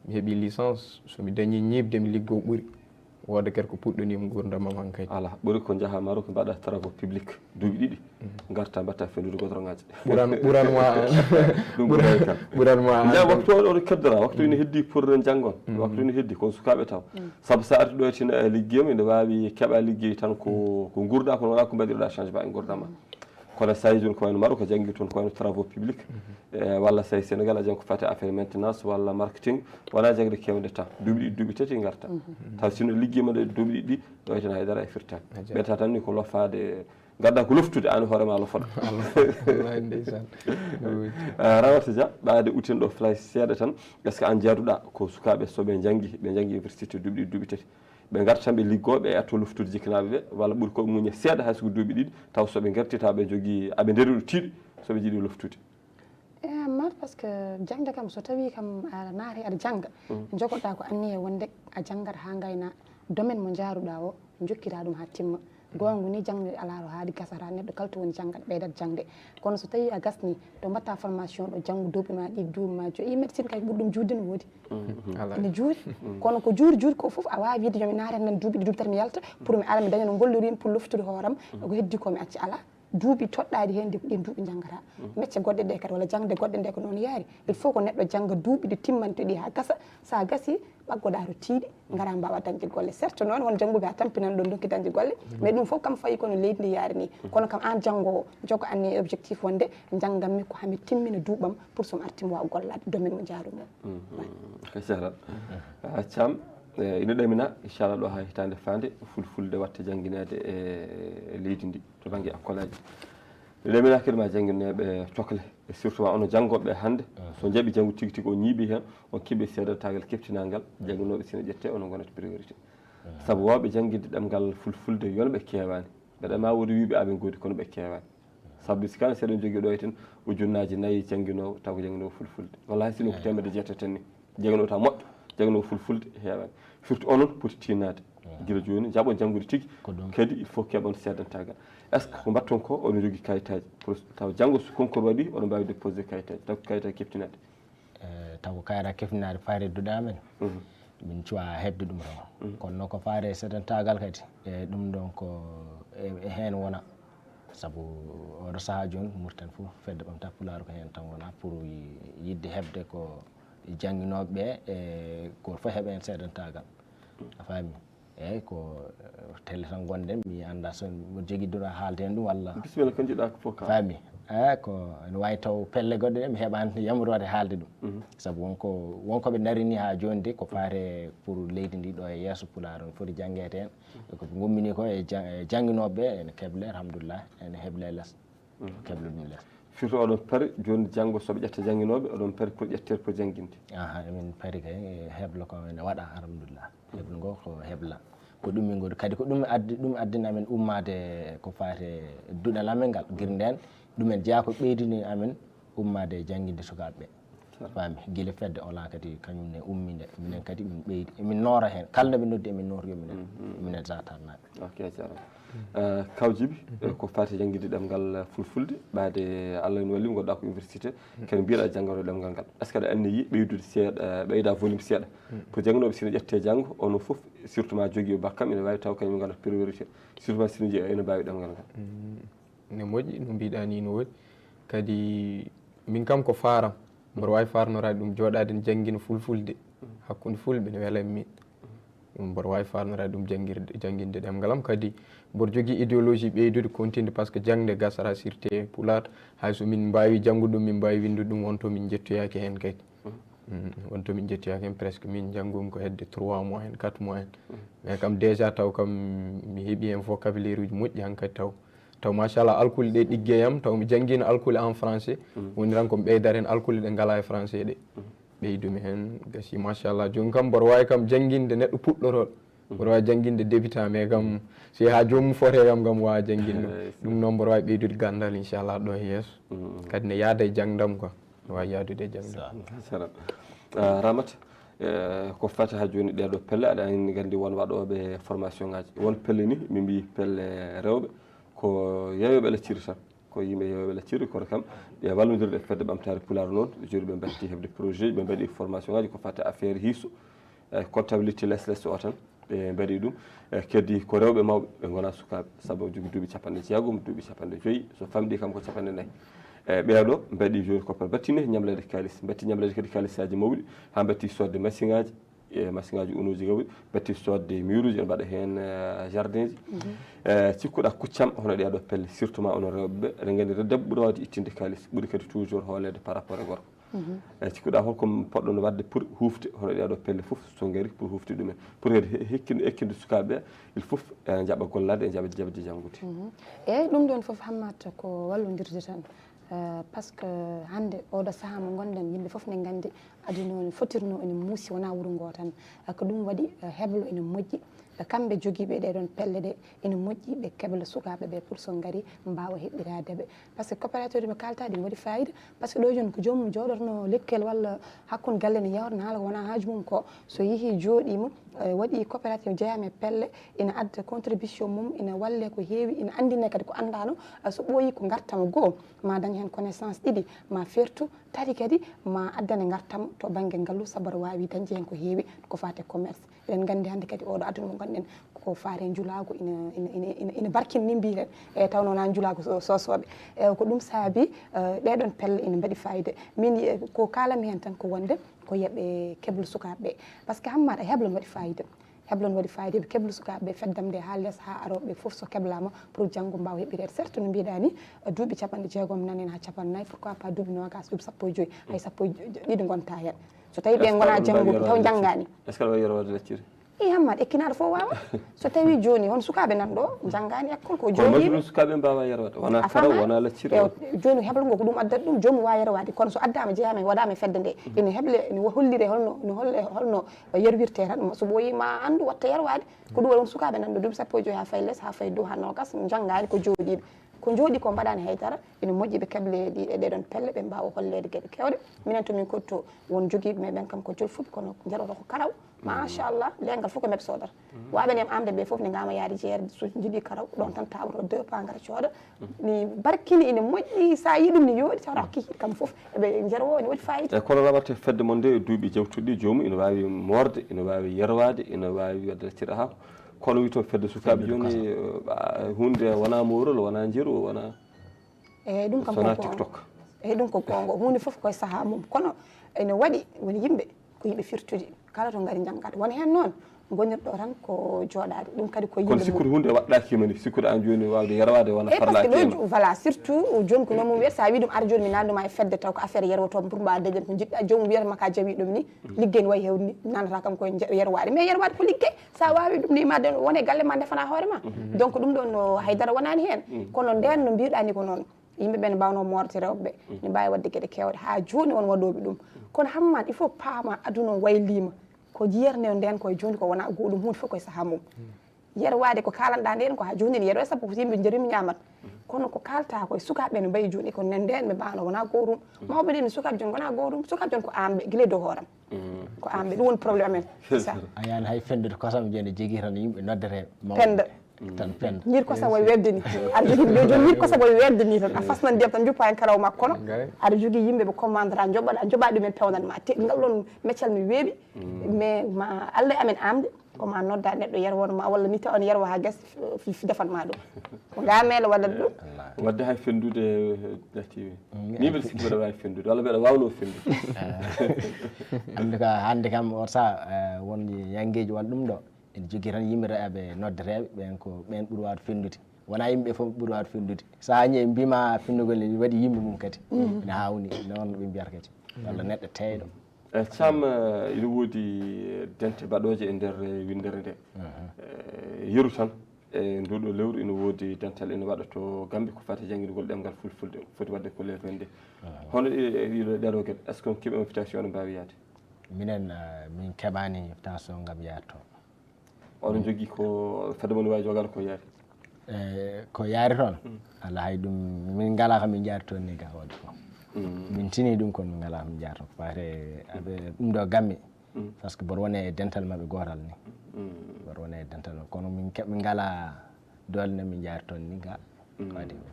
mi heɓii licence, so mi dañii ñiiɓde, mi liggoo ɓuri. Wooda kadi ko puɗɗoniimi nguurndam am hankadi. Alaa, ɓuri ko njahaa Maroc mbaɗa travaux publics duuɓi ɗiɗi, ngarta mbaɗta fendude goudron ŋaaji. Ɓuran, ɓuran ma an. Ɗum ɓuran kam. Ɓuran ma an. Nja, waktu o, oɗo keddora, waktu ina heddi pour janngon. Waktu ina heddi, ko sukaaɓe taw. Sabu so a arti ɗo e Tine, a liggeema, ina waawi keɓa liggey tan ko, ko nguurɗa, kono wonaa ko mbaɗirɗa changement e nguurndam ma. Kono so a yii jooni ko wayno Maroc, a janngi toon ko wayno travaux publics, eh, walla so a yii Sénégal, a janngi ko fati affaire maintenance walla marketing, wonaa jaŋde keewde temps. Duuɓi ɗiɗi, duuɓi tati ngarta. Taw sinno liggeema nde duuɓi ɗiɗi, ɗo e Tine hay dara e firtaani. Ɓeyta tan ni ko lofaade, ngadda ko loftude, aan hoore ma lofoɗa. Wallahi ndeysaan. Eh, Ramata Dia, ɓaade utin ɗo flash seeɗa tan, est-ce que aan jaaduɗa ko sukaaɓe so ɓe njanngi, ɓe njanngi université duuɓi ɗiɗi, duuɓi tati, ɓe ngarta tan ɓe liggoo, ɓe etto loftude jikkanaaɓe ɓe, walla ɓuri ko muñe seeɗa hay so ko duuɓi ɗiɗi, taw so ɓe ngarti taw ɓe njogii, aɓe nder ɗo tiiɗi, so ɓe njiɗi loftude? Eh, amma par ce que jaŋde kam, so tawii kam aɗa naati aɗa jannga, njogoɗaa ko anniya wonde a janngat haa ngaynaa domaine mo njaaruɗaa o, njokkiraa ɗum haa timma. Goonga ni, jaŋde alaa to haaɗi, gasata, neɗɗo kala to woni janngat, ɓeydat jaŋde. Kono so tawii a gasni to mbaɗta formation ɗo, janngo duuɓi ma ɗiɗi, duuɓi ma joyi, médecine kay ko ɓuri ɗum juutde no woodi. Ene juuri. Kono ko juuri juuri ko fof, a waawi wiide yo mi naat heen tan duuɓi ɗiɗi, duuɓi tati mi yalta, pour mi ara mi daña no ngolloriimi pour loftude hooram, ko heddi ko mi acca, alaa. Duuɓi toɗɗaaɗi heen de ko ɗiin duuɓi njanngata. Mecce goɗɗe ɗe kadi walla jaŋde goɗɗe nde ko noon yaari. Il faut ko neɗɗo jannga duuɓi ɗi timmanti ɗi haa gasa. So a gasii, ɓaggoɗaa to tiiɗi, ngara mbaawa dañde golle. Certes noon, won jannguɓe a tampinan ɗo ndonki dañde golle, mais ɗum fof kam fayi kono leydi ndi yaari ni. Kono kam aan janngoowo, jogo aan ni e objectif wonde njannganmi ko haa mi timmina duuɓam pour so mi artii mi waawa gollaade domaine mo njaarumi o. Machallah. Ah, Thiam, eh, ina ɗamina, inchallah, ɗo haa hitaande faande, fulfulde waɗta jannginaade e leydi ndi to bannge akkolaaji. Ina ɗamina kadi ma jannginooɓe cokle, e surtout ma onon janngooɓe hannde, so njaɓi janngude tigi tigi, o ñiiɓi heen, on keɓi seedantaagal keɓtinangal, jannginooɓe sina ƴettee, onon ngonata priorité. Sabu waawɓe jannginde ɗemngal fulfulde yolɓe keewaani. Mbeɗa ma woodi wiiɓe aɓe ngoodi, kono ɓe keewaani. Sabu si kana seeɗa jogii ɗo e ten ujunnaaji nayi jannginoowo, taw ko jannginoowo fulfulde. Walla hay sinno ko teemedde jeetati tan ni. Jannginoowo taw moƴƴo, jannginoowo fulfulde heewaani. Surtout onon poti tiinnaade. Gila jooni, njaɓon janngude tigi, kadi il faut keɓon seedantaagal. Est-ce que ko mbaɗton ko, oɗon jogii kayitaaji? Pour taw janngo so concours waɗi, oɗon mbaawi déposé kayitaaji, taw ko kayitaaji keɓtinaade. Eh, taw ko kayra keɓtinaade faare duɗe amen. Min cuwa heɓde ɗum ɗo. Kono noon ko faare seedantaagal kadi, e ɗum ɗon ko e, e heen wona. Sabu oɗo sahaa jooni, Mauritanie fof, fedde ɓamta Pulaar ko heen tan wona pour yi-, yiɗde heɓde ko jannginooɓe ɓe, e gooto fof heɓa heen seedantaagal. A faami? Eeyi, ko, eh, télé tan ngonɗen, mi anndaa so mboɗo jogii droit haalde heen ɗum walla. Bisimilla, ko njiɗɗaa ko fof kaal. Faami. Eeyi, ko ene waawi taw pelle goɗɗe ɗe mi heɓaani yamroore haalde ɗum. Sabu won ko, won ko ɓe ndarini haa jooni de, ko faare pour leydi ndi ɗo e yeeso Pulaar on foti janngeede heen. E ko ɓe ngummini ko e ja-, e jannginooɓe ɓe, ene keble, alhamdulillah, ene heble les. Keble ɗum les. Surtout oɗon pari jooni janngo, so ɓe ƴetta jannginooɓe, oɗon pari pour ƴetteede pour jannginde? Aha, emin pari kay, e heblo ko ene waɗa, alhamdulillah. Heblo ngo ko hebla. Ko ɗum min ngoni. Kadi ko ɗum addi, ɗum addani amen ummaade ko faati e duɗal amen ngal. Gila ndeen, ɗum en jeyaa ko ɓeydini amen ummaade e jannginde sukaaɓe ɓe. Faami, gila fedde ola kadi kañum ne ummi nde. Minen kadi min ɓeydi, emin noora heen. Kala nde ɓe noddi, emin noora yo minen, minen Zatarnaaɓe. Ok, a jarama. Eh, Kaw Jibi, eh, ko faati e jannginde ɗemngal, eh, fulfulde, ɓaade Allah ene walli, ngonɗaa ko université, kadi mbiɗa janngoto ɗemngal ngal. Est-ce que aɗa anniyi ɓeydude seeɗa, eh, ɓeyda volume seeɗa? Pour jannginooɓe sina ƴette janngo, onon fof, surtout ma jogii bac kam, ina waawi taw kañum ngonata priorité. Surtout ma sina jeeya ina mbaawi ɗemngal ngal. Ne moƴƴi, no mbiɗa ni no woodi. Kadi min kam ko faaram. Mboɗo waawi farnoraade ɗum, jooɗaade ne janngina fulfulde hakkunde fulɓe ne wela e min. Ɗum mboɗo waawi farnoraade ɗum janngirde, jannginde ɗemngal am. Kadi mboɗo jogii idéologie ɓeydude, continude, par ce que jaŋde gasata, surtout Pulaar. Hay so min mbaawi janngude ɗum, min mbaawi winndude ɗum, won to min njettoyaaki heen kadi. Mm, won to min njettoyaaki heen, presque min njanngumi ko hedde trois mois heen, quatre mois heen. Mais kam déjà taw kam mi heɓi heen vocabulaire uji moƴƴi hankadi taw. Taw machallah alkule ɗe ɗigge yam, taw mi janngiino alkule en français. Woni tan ko mi ɓeydata heen alkule ɗe ngalaa e français ɗe. Ɓeydumi heen, gasi machallah. Jooni kam mboɗo waawi kam jannginde neɗɗo puɗɗorooɗo. Mboɗo waawi jannginde débutant, mais kam si haa joomum fotee kam, kam waawa jannginde ɗum. Ɗum noon mboɗo waawi ɓeydude ganndal inchallah ɗo e yeeso. Kadi ne yaada e jaŋdam quoi. No waawi yaadude e jaŋdam. Salam. Ah, Ramata, eh, ko faati haa jooni ɗee ɗoo pelle, aɗa anndi nganndi won waɗooɓe formation ŋaaji. Won pelle ni, min mbiyi pelle rewɓe, ko yeeyooɓe lacciri tan. Ko yimɓe yeeyooɓe lacciri, kono kam ɓe wallodirde e fedde ɓamtaare Pulaar noon, jooni ɓe mbatti heɓde projet, ɓe mbaɗi formation ŋaaji ko faati affaire hiiso, e comptabilité les les o tan, ɓe mbaɗi ɗum. E kadi ko rewɓe mawɓe, ɓe ngonaa sukaaɓe, sabu o jogii duuɓi capanɗe jeegom, duuɓi capanɗe joyi, so famɗi kam ko capanɗe nayi. E ɓee ɗoo mbaɗi jooni koppal battine ñamleede kaalis, mbatti ñamleede kadi kaalisaaji mawɗi, haa mbatti soodde masiŋaaji, e masiŋaaji unooji gawri, mbatti soodde miiruuji, ene mbaɗa heen, eh, jardinji. Eh, cikkuɗaa kuccam hono ɗee ɗoo pelle, surtout ma onon rewɓe ɓe, eɗen nganndi debbo ɓuri waawde ittinde kaalis, ɓuri kadi toujours hooleede par rapport e gorko. Eh, cikkuɗaa holko poɗɗon waɗde pour huufde hono ɗee ɗoo pelle fof so ngari pour huufde ɗumen? Pour kadi he-, hekkinde, ekkinde sukaaɓe ɓe, il faut, eh, njaɓa gollaade, e njaɓa jaɓde janngude. Eeyi, ɗum ɗoon fof Hammata ko wallondirde tan. Eh, par ce que hannde oɗo sahaa mo ngonɗen, yimɓe fof ne nganndi Aduna o no fotirnoo ene muusi, wonaa wuro ngoo tan. Ko ɗum waɗi, eh, heblo ene moƴƴi. Eh, kamɓe jogiiɓe ɗee ɗoon pelle ɗe, ene moƴƴi ɓe kebla sukaaɓe ɓe pour so ngari mbaawa heɓɓiraade ɓe. Par ce que coopérative ɓe kaaltaa ɗi waɗi fayida. Par ce que ɗo jooni ko joomum jooɗotnoo lekkol walla hakkunde galle ne yawta, ne haala ko wonaa haaju mum ko. So yehii jooɗiima, eh, waɗi coopérative jeyaama e pelle, ina adda contribution mum, ina walle ko heewi, ina anndine kadi ko anndaano. Eh, so ɓooyii ko ngartam goo, ma dañ heen connaissance ɗiɗi, ma fertu, tati kadi ma addane ngartam to bannge ngalu, sabu aɗa waawi dañde heen ko heewi ko faati e commerce. Eɗen nganndi hannde kadi oɗo aduna mo ngonɗen ko faati e njulaagu ina, ina, ina, ina, ina barkinni mbiyen, e tawnoo wonaa njulaagu so-, sosooɓe. E ko ɗum saabi, eh, ɗee ɗoon pelle ina mbaɗi fayida. Min, eh, ko kaalanmi heen tan ko wonde ko yo ɓe keblu sukaaɓe ɓe. Par ce que Hammat, heblo no waɗi fayida. Heblo no waɗi fayida, ɓe keblu sukaaɓe ɓe, feddam nde haa les, haa arooɓe ɓe fof so keblaama pour janngo mbaawa heɓɓireede. Certes no mbiɗaa ni, duuɓi capanɗe jeegom nan heen haa cappanɗe nayi, pourquoi pas duuɓi noogaas, duuɓi sappo e joy, hay sappo e ɗiɗi ngonta heen. So tawii ɓe ngonaa jannguɓe, taw njanngaani. Est-ce que aɗa waawi yerwaade lacciri? I Hammat, ekkinaaɗo fof waawa. So tawii jooni, hono sukaaɓe nan ɗo, njanngaani école, ko kono jooɗiiɓe. Sukaaɓe mbaawa yerwaade. Wonaa karaw, wonaa lacciri. Ewa, jooni heblo ngo ko ɗum addata ɗum, joomum waawa yerwaade. Kono so addaama, jeyaama, waɗaama e fedde nde, ene heble, ene hollire holno, no holle, holno yerwirte tan. So ɓooyii ma anndu, waɗta yerwaade. Ko ɗum waɗi won sukaaɓe nan ɗo duuɓi sappo e joy haa fayi les, haa fayi dow, haa noogaas, njanngaani, ko jooɗiiɓe. Ko jooɗii ko mbaɗaani haydara, ene moƴƴi ɓe keblee ɗi e ɗee ɗoon pelle, ɓe mbaawa holleede geɗe keewɗe. Minen to min kotto won jogiiɓe men ɓen kam ko jolfuɓe, kono njarooto ko karaw. Machallah, leengal fof ko men ɓe soodata. Waaɓe ne am amde ɓe fof ne ngama yaade jeere, so njiɗi karaw, ɗon tan tawoto deux pas ngara cooda. Ni barkini ene moƴƴi, sa yi ɗum ne yooɗi, tawata ko kikiiɗe kam fof, eɓe njaroo, ene waɗi fayida. E kono raɓata fedde mon nde e duuɓi jawtuɗi, joomum ina waawi moorde, ina waawi yerwaade, ina waawi waɗde lacciri haako. Kono wi to fedde sukaaɓe jooni, eh, huunde wonaa moorol, wonaa njeru, wonaa. Eyi, ɗum kam ko goonga. TikTok. Eyi, ɗum ko goonga. Huunde fof koye sahaa mum. Kono ene waɗi, woni yimɓe, ko yiɗɓe firtude. Kala to ngari njanngata. Won heen noon, ngonirɗo tan ko jooɗaade. Ɗum kadi ko yimɓe. Kono sikkude huunde waɗɗaaki ma ni, sikkude aan jooni waawde yerwaade wona. Eyi, parce que ɗo, voilà, surtout jooni ko noon mum wiyata, so a wii ɗum ar jooni mi naatnuma e fedde taw ko affaire yerwotooɓe pour mbawa dañde ko njiɗɗa, joomum wiyata ma ka jawi ɗum ni, liggey ne wayi hewde ni, nanata kam koye nje-, yerwaade. Mais yerwaade ko liggey. Sa waawi ɗum ni, ma de-, wone galle ma, ndefana hoore ma. Donc, ɗum ɗon no haydara wonaani heen. Kono ndeen no mbiɗa ni ko noon. Yimɓe ɓe ne mbaawnoo moorde rewɓe ɓe. Ne mbaawi waɗde geɗe keewɗe. Haa jooni won waɗooɓe ɗum. Kono Hammat, il faut paama aduna o wayliima. Ko yiyatnoo ndeen ko e jooni ko wonaa gootum, huunde fof ko e sahaa mum. Yerwaade ko kaalanɗaa ndeen ko haa jooni ne yerwee, sabu ko yimɓe njariima ñaamat. Kono ko kaaltaa ko e sukaaɓe ɓe no mbayi jooni ko nen ndeen ɓe mbaawno wonaa gootum. Mawɓe ɓe ne sukaaɓe jooni wonaa gootum. Sukaaɓe jooni ko aan ɓe, gila e dow hooram. Ko aan ɓe, ɗum woni problème amen. C'est ça. A yahan hay fenndude kosam jooni jogii tan yimɓe noddeteeɓe mawɓe. Penda. Tan penda. Ñiiri kosam wayi weeɓde ni. Aɗa jogii ɗo jooni ñiiri kosam wayi weeɓde ni tan. A fasnan ndiyam tan njuppa heen karaw makko kono. Aɗa jogii yimɓe ɓe commandera njoɓa, a njoɓa ɗumen pewnat ma. Te ngal ɗon meccal mi weeɓi. Mais ma Allah e amen amde. Ko ma nodda neɗɗo yerwono ma walla ni taw on yerwa haa gas fi, fi defan ma ɗum. Ko ngameela waɗat ɗum. Wallahi. Wadde hay fenndude, eh, T V. Mm, ni mbiɗa sikki mbiɗa waawi fenndude walla mbiɗa waawnoo fenndude. En tout cas, hannde kam o sa, eh, won yanngeeji walla ɗum ɗo. Ene jogii tan yimɓe reeɓe noddeteeɓe, ɓeen ko ɓeen ɓuri waawde fenndude. Wonaa yimɓe fof ɓuri waawde fenndude. So a ñe mbima fenndugol ne waɗi yimɓe mum kadi. Ene haawni, noon ɓe mbiyata kadi. Walla neɗɗo teeyɗo. E Caam, eh, ina woodi, eh, dente baɗooje e nder, eh, winndere nde. Eh, yeru tan, e nduɗo lewru ina woodi dental ina waɗa to Gambie ko fati e janngingol ɗemngal Fulfulde, foti waɗde ko le vingt-deux. Hono e, e ɗiɗo ɗeɗo geɗe, est-ce que on keɓi invitation, oɗon mbaawi yaade? Minen, eh, min keɓaani invitation ngam yaade to. Oɗon njogii ko fedde mon waawi jogaade ko yaari? E ko yaari toon? Alaa hay ɗum, min ngalaa ko min njaari toon ni ga waɗi ko. Min tini ɗum kono min ngalaa ko min njaari toon. Ko faati e aɓe ɗum ɗo gamme. Parce que mboɗo woni e dental maɓɓe gootal ni. Mboɗo woni e dental maɓɓe. Kono min ke-, min ngalaa doole no min njaari toon ni ga. Ko waɗi ko.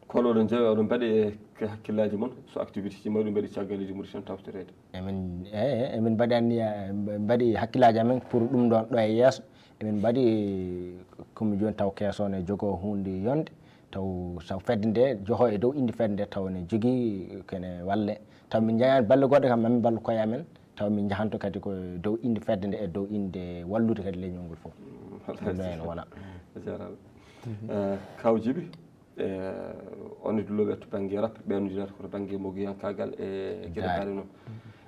Kono oɗon njawi, oɗon mbaɗi e hakkillaaji mon so activité ji mawɗi mbaɗi caggal leydi Mauritanie tawtoreede? Emin, eyi, emin mbaɗi anniya, mbaɗi hakkillaaji amen pour ɗum ɗon ɗo e yeeso. Emin mbaɗi, comme jooni taw keeso ne jogoo huunde yonde, taw, taw fedde nde johoo e dow innde fedde nde taw ne jogii kene walle. Taw min njayaani balle goɗɗe kam, mamin mballu koye amen, taw min njahanto kadi ko dow innde fedde nde e dow innde wallude kadi leñol ngol fof. Ɗum ɗo en wona. A jaaraama. Eh, Kaw Jibi, eh, on e dullooɓe to bannge rap, ɓeen njilata ko to bannge mogiyankaagal e geɗe mbaɗe noon.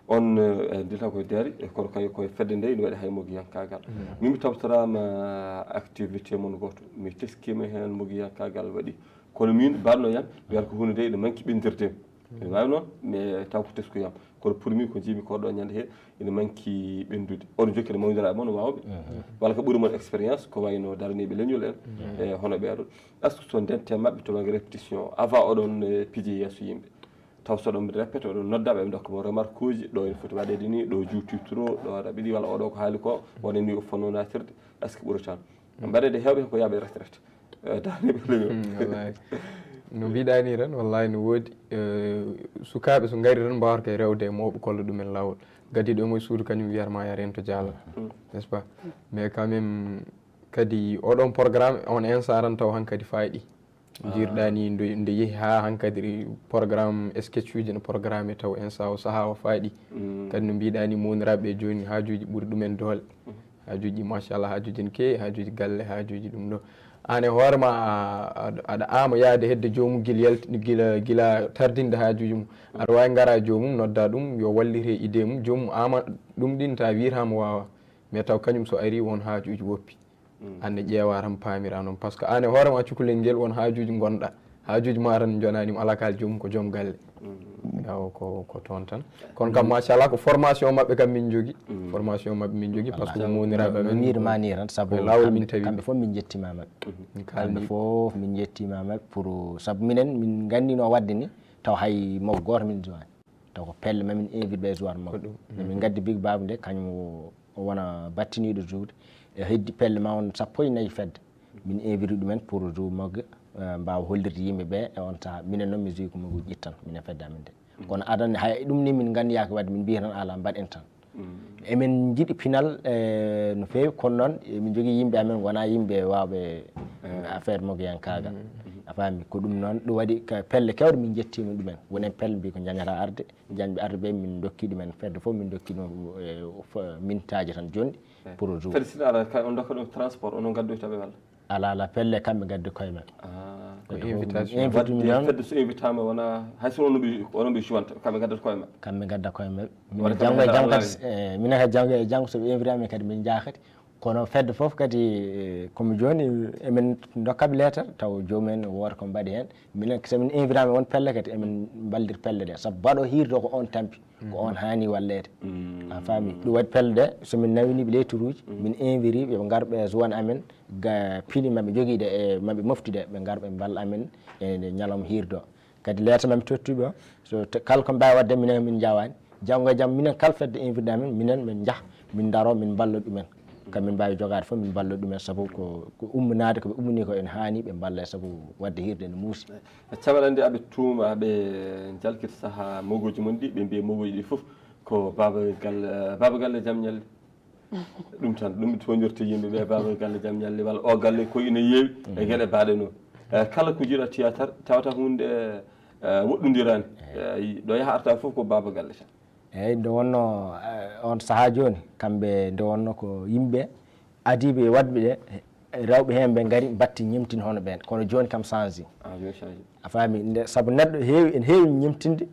On, eh, dilta koye daari, e kono kay koye fedde nde ina waɗi hay mogiyankaagal. Min mi tawtoraama activité mon gooto. Mi teskiima heen mogiyankaagal waɗi. Kono min mbaɗno yam, wiyata ko huunde nde ina manki ɓenndirde. Ene waawi noon, mais taw ko tesku yam. Kono pour mi ko njiimi ko ɗo ñande he ina manki ɓenndude. Oɗo jokki e mawniraaɓe mon waawɓe. Walla ko ɓuri mon expérience ko wayno daraniiɓe leñol en. E hono ɓeeɗo. Est-ce que so ndente maɓɓe to bangge répétition avant oɗon eh, piji yeeso yimɓe? Taw so ɗon répété oɗon nodda ɓe ɓe dokka mo remarque uji ɗo ene foti waɗede ni ɗo juuti trop ɗo waɗa ɓiɗi walla oɗo ko haali ko wona ni o fonno natirde. Est-ce que ɓuratan mbaɗede heewɓe ko yaaɓe retraite? Daane ɓe leñol. Wallahi. No mbiɗa ni tan wallahi no woodi. Eh, sukaaɓe so ngari tan mbawata kay rewde e mawɓe kolla ɗumen laawol. Gadiiɗo e mo e suudu kañum wiyata ma yah rento jaala, n'est-ce pas? Mais quand même kadi oɗon programme on instant tan taw hankadi fayɗi. Jirɗani nde yehi ha hankadi programme sketch uji no programme taw instant o saaha o fayɗi. Kadi no mbiɗa ni mawniraaɓe jooni haajuji ɓuri ɗumen doole. Haajuji machallah haajuji ne keewi haajuji galle haajuji ɗum ɗo. An e hoore ma aɗa ama yaade hedde joomum gila yalti gila gila tardinde haajuji mum. Aɗa wawi gara joomum nodda ɗum yo wallite e idée mum joomum ama ɗum ɗin ta wiitama wawa. Mais taw kañum so ari won haajuji woppi. An ne ƴeewa tan paamira noon par ce que an e hoore ma cukalel ngel won haajuji gonɗa. Haajuji ma tan jonani mo alakal joomum ko joom galle. Awo ko ko toon tan. Kono kam machallah ko formation maɓɓe kam min jogi. Formation maɓɓe min jogi par ce que ko mawniraaɓe amen. Miir ma ni tan sabu Koye laawol min tawi kamɓe fof min jettima maɓɓe. Kamɓe fof min jettima maɓɓe pour sabu minen min gandino wadde ni taw hay mo goto min jowani. Taw ko pelle ma min invite ɓe joueur mo. Min gaddi big babu nde kañum o wona battiniɗo joude e heddi pelle ma on sappo e nayi fedde. Min invite ɗumen pour jou mogge mbawa hollirde yimɓe ɓe e on saaha minen noon min jogi ko moguji ɗittan minen fedde amen nde. Kono adan hay ɗum ni min gandiyaki wadde min mbiya tan ala mbaɗen tan. Emin jiɗi pinal no feewi kono noon emin jogii yimɓe amen wona yimɓe wawɓe affaire mogoyankagal. A faami ko ɗum noon ɗum waɗi pelle kewɗe min jettima ɗumen wonen pelle mbi ko jañata arde. Jañɓe arde ɓe min dokki ɗumen fedde fof min dokki ɗum mintaji tan jonɗi pour jour. Fedde sina ala kay on dokka ɗum transport onon gaddoyta ɓe walla? Ala ala pelle kamɓe gaddi koye maɓɓe. Ko invitation. Invite mi noon. Fedde so invitama wona hay so onon ɓe onon ɓe suwanta kamɓe gaddata koye maɓɓe. Kamɓe gadda koye maɓɓe. Minen janngo e janngo kadi minen kadi janngo e janngo soɓe invitami kadi min jaha kadi. Kono fedde fof kadi komi jooni emin dokkaɓe leetar taw joomum en woota ko mbaɗi heen. Minen so min invitama won pelle kadi emin mbaldir pelle ɗe sabu mbaɗo hirde ko on tampi. Ko on haani walleede. A faami ɗum waɗi pelle ɗe so min nawiniɓe letturuuji min inviriɓe ɓe ngar ɓe zone amen ga pini maɓe jogiiɗe e maɓe moftude ɓe ngar ɓe mballa amen e ñalawma hirde o. Kadi leeta mami tottuɓe o so kala ko mbawi wadde minen min jawani. Janngo e jam minen kala fedde invite amen minen min jaha min daro min mballa ɗumen. Kam min mbawi jogade fof min mballa ɗumen sabu ko ko umminade koɓe ummini ko en haani ɓe mballa sabu wadde hirde ne muusi. Caɓal andi aɓe tuuma aɓe jalkita saha mogoji mon ɗi ɓe mbiya mogoji ɗi fof ko baba galle baba galle jam ñalle. Ɗum tan ɗum toñirta yimɓe ɓe baba galle jam ñalle walla o galle ko ina yeewi e gueɗe baɗe noon. Kala ko jiiɗa théâtre tawata hunde woɗɗodirani. Ɗo yaha arta fof ko baba galle tan. Eyyi nde wonno on saaha joni kamɓe nde wonno ko yimɓe adiiɓe e waɗɓe ɗe rewɓe heen ɓe ngari mbatti ñemtin hono ɓeen kono jooni kam change. A faami nde sabu neɗɗo heewi ene heewi ñemtinde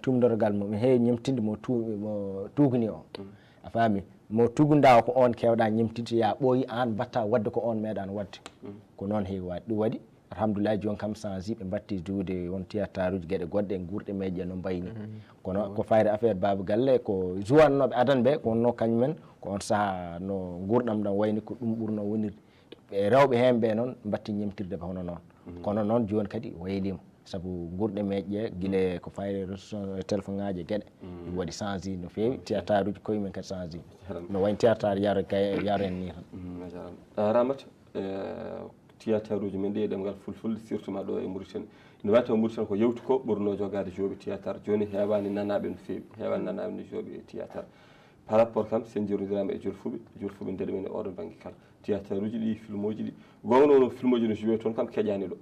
tumdorgal mum ene heewi ñemtinde mo mo tuugni o. A faami mo tuugnuɗa o ko on kewɗa ñemtinde ya ɓooyi aan mbatta waɗde ko on meeɗano waɗde. Ko noon heewi waɗde ɗum waɗi. Alhamdulillahi jooni kam change ɓe mbatti joude won théâtre uji gueɗe goɗɗe e guurɗe meƴƴe no mbayni. Kono ko fayde affaire baba galle ko jouwannoɓe adan ɓe ko wonno kañumen ko on saaha no gurdam ɗam wayni ko ɗum ɓurno wonirde. Ɓe rewɓe hen ɓe noon mbatti ñemtirde ɓe hono noon. Kono noon jooni kadi waylima sabu guurɗe meƴƴe guila ko fayde réseau téléphone ngaji e gueɗe. Ɗum waɗi change no feewi théâtre uji koyemumen kadi change. No wayni théâtre yaro yaro en ni tan. Ramata. Tiyataruuji men ɗi e ɗemngal fulfulde surtout ma ɗo e Mauritanie. Ina waawi taw Mauritanie ko yewti ko ɓurnoo jogaade jooɓi tiyatar jooni heewaani nanaaɓe no feewi, heewaani nanaaɓe no jooɓi e tiyatar. Par rapport kam so en njiirondiraama e Jolfuɓe, Jolfuɓe ndeɗo men e oɗon bannge kala. Tiyataruuji ɗi, filmuuji ɗi, goonga noon filmuuji no joué toon kam keƴaani ɗo.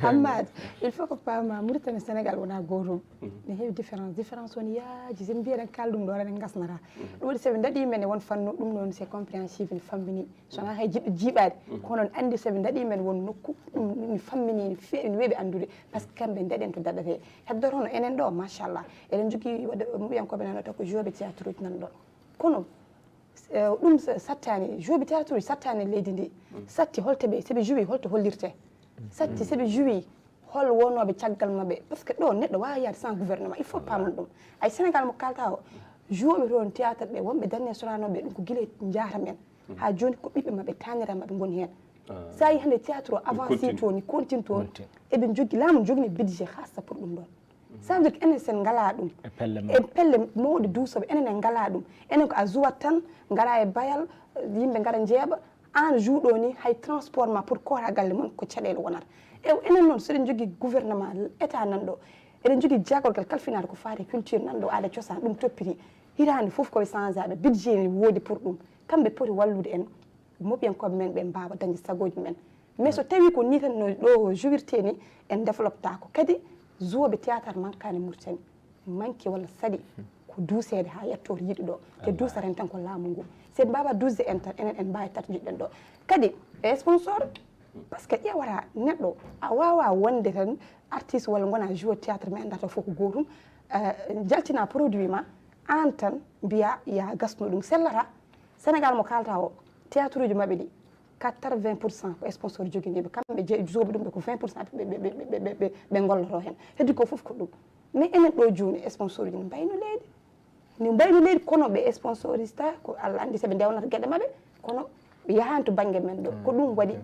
Amma il faut ko paama Mauritanie Sénégal wonaa gootum. Ne heewi différence, différence o ne yaaji, so en mbiyat en kaal ɗum ɗo tan en ngasnataa. Ɗum waɗi so ɓe ndaɗii men e won fannu ɗum noon c'est compréhensible, ne famminii. So wonaa hay jiɗɗo jiiɓaade kono ne anndi so ɓe ndaɗii men won nokku ɗum ne famminii ne feewi ne weeɓi anndude par ce que kamɓe ndaɗen to daɗatee. Heddoto hono enen ɗo machallah eɗen njogii waɗde muɓiyankooɓe nan ɗo taw ko joueɓe théâtre uji nan ɗo kono ɗum sattaani joueɓe théâtre uji sattaani leydi ndi satti holto ɓe so ɓe joué holto hollirtee satti so ɓe joué Hol wonooɓe caggal maɓɓe? Parce que ɗo neɗɗo waawa yaade sans gouvernement, il faut paamen ɗum. Ay Sénégal mo kalta o, joueɓe toon théâtre ɓe, wonɓe danne soranooɓe ɗum ko gila njaata men. Haa jooni ko ɓiɓɓe maɓɓe, taanira maɓɓe ngoni heen. So a yii hannde théâtre o avancé toon, continue toon, eɓe njogi, laamu jogini budget haaɗta pour ɗum ɗoon. Ça veut dire que enen sen ngalaa ɗum, e pelle mawɗe duusooɓe, enen en ngalaa ɗum. Enen ko a jouat tan, ngaraa e bayal, yimɓe ngara njeeɓa, aan joueɗo ni hay transport ma pour koota galle mon ko caɗeele wonata. E enen noon, so eɗen njogii gouvernement, état nan ɗo, eɗen njogii jaagorgal kalfinaaɗo ko faati e culture nan ɗo, aada cosaan, ɗum toppiti. Hitaande fof koɓe changeaɓe, budget ne woodi pour ɗum. Kamɓe poti wallude en, moɓiyankooɓe men ɓe mbaawa dañde sagooji men. Mais so tawii ko nii tan no ɗo jouirte ni, en développetaako. Kadi joueɓe théâtre mankaani Mauritanie, manki walla saɗi ko duuseede haa yettoor yiɗi ɗo. Te duusata en tan ko laamu ngu. So en mbaawaa duusde en tan, enen en mbaawi tata njiɗɗen ɗo. Kadi e sponsor, parce que ƴeewata neɗɗo, a waawaa wonde tan artiste walla ngona joueur théâtre mais anndata fof ko gootum. Eh, jaltina produit ma, aan tan mbiya ya gasno ɗum sellata. Sénégal mo kalta o, théâtre uji maɓɓe ɗi, quatre-vingts pour cent ko sponsor joginiiɓe. Kamɓe je-, joueɓe ɗum ɓe ko vingt pour cent ɓe, ɓe, ɓe, ɓe, ɓe, ɓe ngolloto heen. Heddi ko fof ko ɗum. Mais enen ɗo jooni, sponsor uji ne mbayno leydi. Ne mbayno leydi, kono ɓe sponsorista, ko Allah anndi so ɓe ndewnata geɗe maɓɓe, kono ɓe yahaani to bannge men ɗo. Ko ɗum waɗi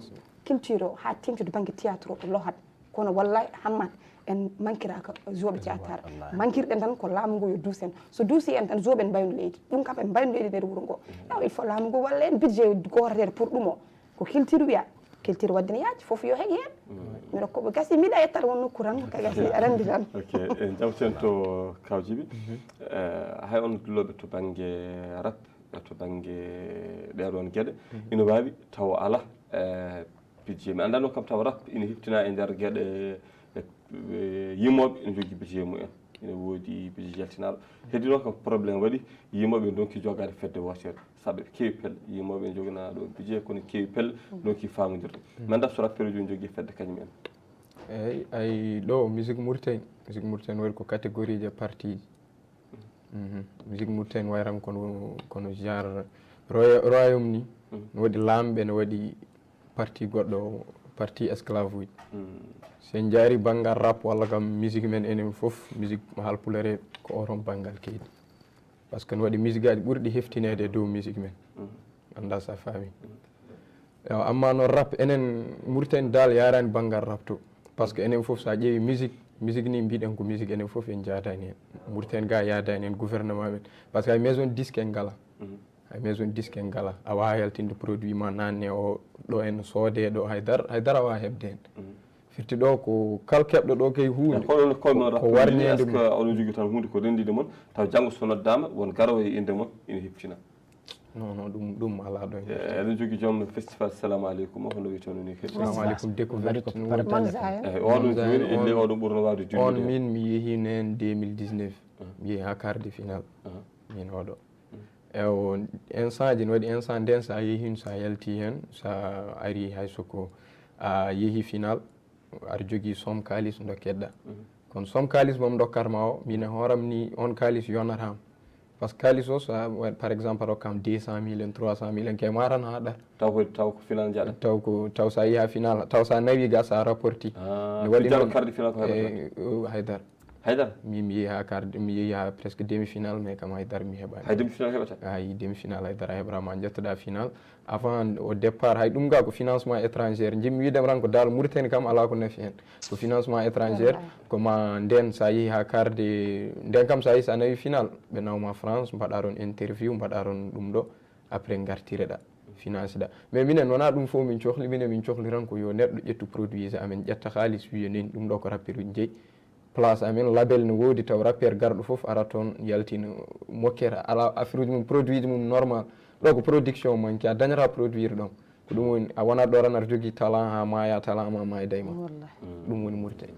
culture o haa teeŋti to bannge théâtre o, o lohat. Kono wallahi, Hammat, en mankiraaka joueɓe théâtre. Mankirɗen tan ko laamu ngu yo duus en. So duusi en tan, joueɓe en mbayno leydi. Ɗum kam en mbayno leydi nder wuro ngo. Yaw, il faut laamu ngu walla en budget gootateeɗo pour ɗum o. Ko culture wiya. Culture waɗde ne yaaji, fof yo heƴ heen. Mino ko ɓe gasi, miɗa yettat won nokku tan, ka gasi, aɗa anndi tan. Ok, en jawten to Kaw Jibi. Eh, hay on dullooɓe to bannge rap, to bannge ɗee ɗoon geɗe, ina waawi tawa alaa, eh, budget. Mi anndaa noon kam tawa rap ina heftina e nder geɗe, e, e, yimooɓe ina njogii budget mumen. Ina woodi budget jaltinaaɗo. Heddi noon kam problème waɗi, yimooɓe ndonki jogaade fedde wootere. Sabu eɓe keewi pelle, yimooɓe ina njoginaa ɗo budget, kono keewi pelle, ndonki faamondirde. Mi anndaa so rappeur uji ina njogii fedde kañum en. Eeyi, ay ɗo musique Mauritanie, musique Mauritanie waɗi ko catégorie ji e partie ji. Mhm. Musique Mauritanie wayram kono, kono genre roya-, royaume ni. Mhm. No waɗi laamɓe, no waɗi parti goɗɗo, parti esclave uji. Mhm. So en njaari banngal rap walla kam musique men enen fof, musique mo haalpulaar en, ko oton banngal keydi. Parce que no waɗi musique aji ɓurɗi heftineede e dow musique men. Mhm. Anndaa so a faami. Mhm. Ewa, amma noon rap, enen Mauritanie dal yaarani banngal rap to. Parce que enen fof, so a ƴeewi musique, musique ni mbiɗen ko musique, enen fof en njaadani heen. Mauritanie ga yaadani heen gouvernement men. Parce que hay maison disque en ngala. Mhm. Hay maison disque en ngala. A waawaa yaltinde produit ma nanne o, ɗo en soode, ɗo haydara, haydara a waawaa heɓde heen. Mhm. Firti ɗo ko kal keɓɗo ɗo kay huunde. Kono, kono ko, ko warneede est-ce que oɗon jogii tan huunde ko renndinde mon, taw janngo so noddaama, won garoowo e innde mon, ina heptina? Non, non, ɗum, ɗum alaa ɗo. Eh, eɗen jogii joom festival Salamu Aleykum o, hono wiyetee noon ni kadi? Salamu Aleykum Découverte. Waɗi ko no woni préparé. Manzaya. Eh, oɗon Manzaya jooni, on, elle est oɗon ɓurnoo waawde on jooni. Min mi yehi heen deux mille dix-neuf. Ah. Mi yehi haa quart de finale. Ah. Min oɗo. Mm. Ewo, instant ji no waɗi instant nden, so a yehi, so a yalti heen, so a ari hay soko a yehi final, aɗa jogii somme kaalis ndokkeɗa. Mhm. Kono somme kaalis mo mi ndokkatma o, min e hooram ni on kaalis yonataama. Parce que kaalis o, so a wa-, par exemple, a rokkam deux cent mille en, trois cent mille en, kay ma tan haa ɗar. Taw ko, taw ko final njaɗa? Taw ko, taw so a yehi haa final, taw so a nawi ga, so a rapporti. Ah, no waɗi final, quart de final ko heɓata? Eh, o, haydara. Haydara? Min mi yehi haa quart, mi yehi haa presque demi-finale, mais kam haydara mi heɓaani. Hay demi-finale heɓata? Hay demi-finale haydara a heɓataa, ma njettoɗaa final. Avant, au départ, hay ɗum ga ko financement étranger. Njimmi wiide tan ko dal Mauritanie kam alaa ko nafi heen. Ko financement étranger, wallaahi. Ko ma nden so a yehi haa quart de, nden kam so a yehi so a nawi final, ɓe nawma France, mbaɗa ɗon interview, mbaɗa ɗon ɗum ɗo, après ngartireɗa, financeɗa. Mais minen wonaa ɗum fof min cohli, minen min cohli tan ko yo neɗɗo ƴettu produit ji amen, ƴetta kaalis, wiya nen ɗum ɗo ko rappeur uji jeyi. Place amen, label no woodi, taw rappeur garɗo fof ara toon yaltina mokkere, ala affaire uji mum, produit ji mum normal. Ɗo ko production manque, a dañata produire ɗon. Ko ɗum woni, a wonat ɗo tan aɗa jogii talent haa maaya, talent ma maayday ma. Wallahi. Ɗum woni Mauritanie.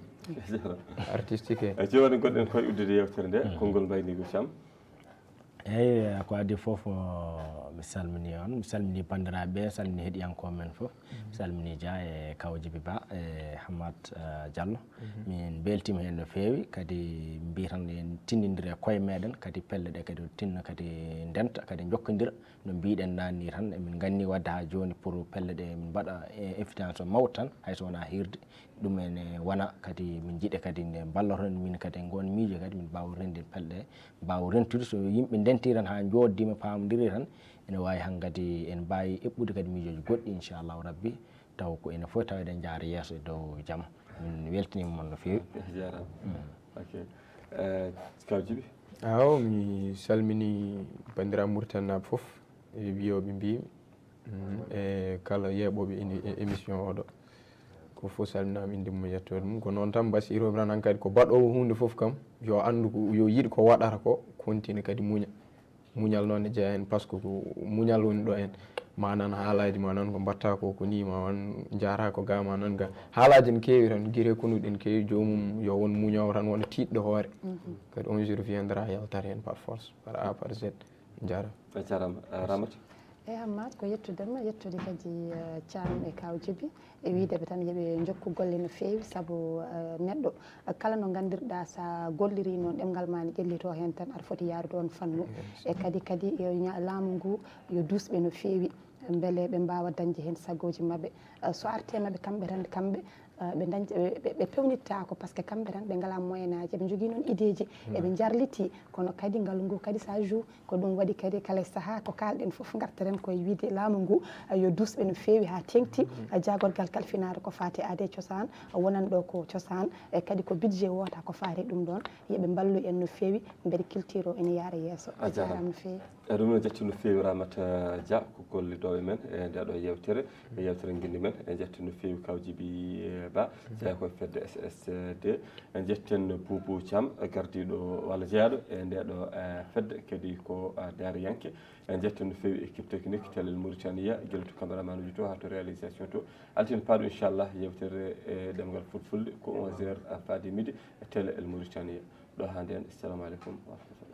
Artistique. E jeewani goɗɗen koye uddude yewtere nde, konngol Mbayniigu Caam. Eeyi, ko adii fof, o, mi salminii on, mi salminii banndiraaɓe, salminii heɗiyankooɓe men fof. Mhm. Mi salminii Dia e Kaw Jibi Ba e Hammat, eh, Diallo. Mhm. Min mbeltiima heen no feewi, kadi mbiy tan en tinndindira e koye meɗen, kadi pelle ɗe kadi tinna kadi ndenta, kadi njokkondira. No mbiɗen naanni tan, emin nganni wadde haa jooni pour pelle ɗe min mbaɗa, eh, évidence mawɗo tan, hay so wonaa hiirde. Ɗum ene wona kadi min njiɗe kadi nde mballoton min kadi e ngoon miijo kadi min mbaawa renndin pelɗe, mbaawa rentude so yimɓe ndenti tan haa njooddima paamondiri tan, ene waawi hankadi en mbaawi eɓɓude kadi miijooji goɗɗi inchallahu rabbi, taw ko ene foti tawde en njaara yeeso e dow jam. Min weltiniima mon no feewi. Jaaraama. Ok. Eh, Kaw Jibi? Awo, mi salmini banndiraaɓe Mauritanie naaɓe fof e wiyooɓe mbimi e kala yeeɓooɓe émission oɗo. Ko fof salminaama innde mum e yettoode mum. Ko noon tan mbasiyirooɓe tan hankadi ko baɗoowo huunde fof kam yo anndu ko yo yiɗ ko waɗata ko, continue kadi muña. Muñal noon ne jeyaa heen par ce que ko muñal woni ɗo heen. Ma nan haalaaji ma nan ko mbatta ko ko ni ma wan njaara ko ga ma nan ga. Haalaaji ne keewi tan gire konuɗi ne keewi joomum yo won muñoowo tan wona tiiɗɗo hoore. Kadi un jour viendra yaltata heen par force par A par Z. Njaara. A jarama. Ramata. Eyi Hammat, ko yettudema, yettude kadi Thiam e Kaw Jibi e wiideɓe tan yoɓe jokku golle no feewi, saabu neɗɗo kala no gandirɗa sa golliri noon ɗemngal ma ne ƴellito heen tan aɗa foti yaarude oon fannu. E kadi kadi yo laamu ngu yo duusɓe no feewi, mbele ɓe mbaawa dañde heen sagooji maɓɓe. So arte maɓɓe kamɓe tan kamɓe ɓe dañta ɓe pewnittaako par ce que kamɓe tan ɓe ngalaa moyen aji, eɓe njogii noon ideeji, eɓe njarlitii, kono kadi ngalu ngu kadi sa joue. Ko ɗum waɗi kadi kala e sahaa ko kaalɗen fof ngarteren koye wiyde laamu ngu yo duusɓe no feewi haa teeŋti. Jaagorgal kalfinaaɗo ko faati aade e cosaan, wonanɗo ko cosaan e kadi ko budget woota ko faati ɗum ɗoon. Yoɓe mballu en no feewi mbele culture o ene yaara yeeso. A jaaraama no feewi. E ɗum no jetti no feewi Ramata Dia ko golliɗo e men e nde ɗo yewtere e yewtere nginndi men. E jetti no feewi Kaw Jibi Ba jeeya koye fedde S S D. En jetten Boubou Thiam gardiiɗo walla jeyaaɗo e nde ɗo fedde kadi ko daariyanke. En jetten no feewi équipe technique télé Mauritania gila to caméraman uji to haa to réalisation to altine paaɗo inchallah yewtere e ɗemngal fulfulde ko onze heures faade midi e télé El Mauritania. Ɗo haa nden assalamu aleykum wa rahmatullah.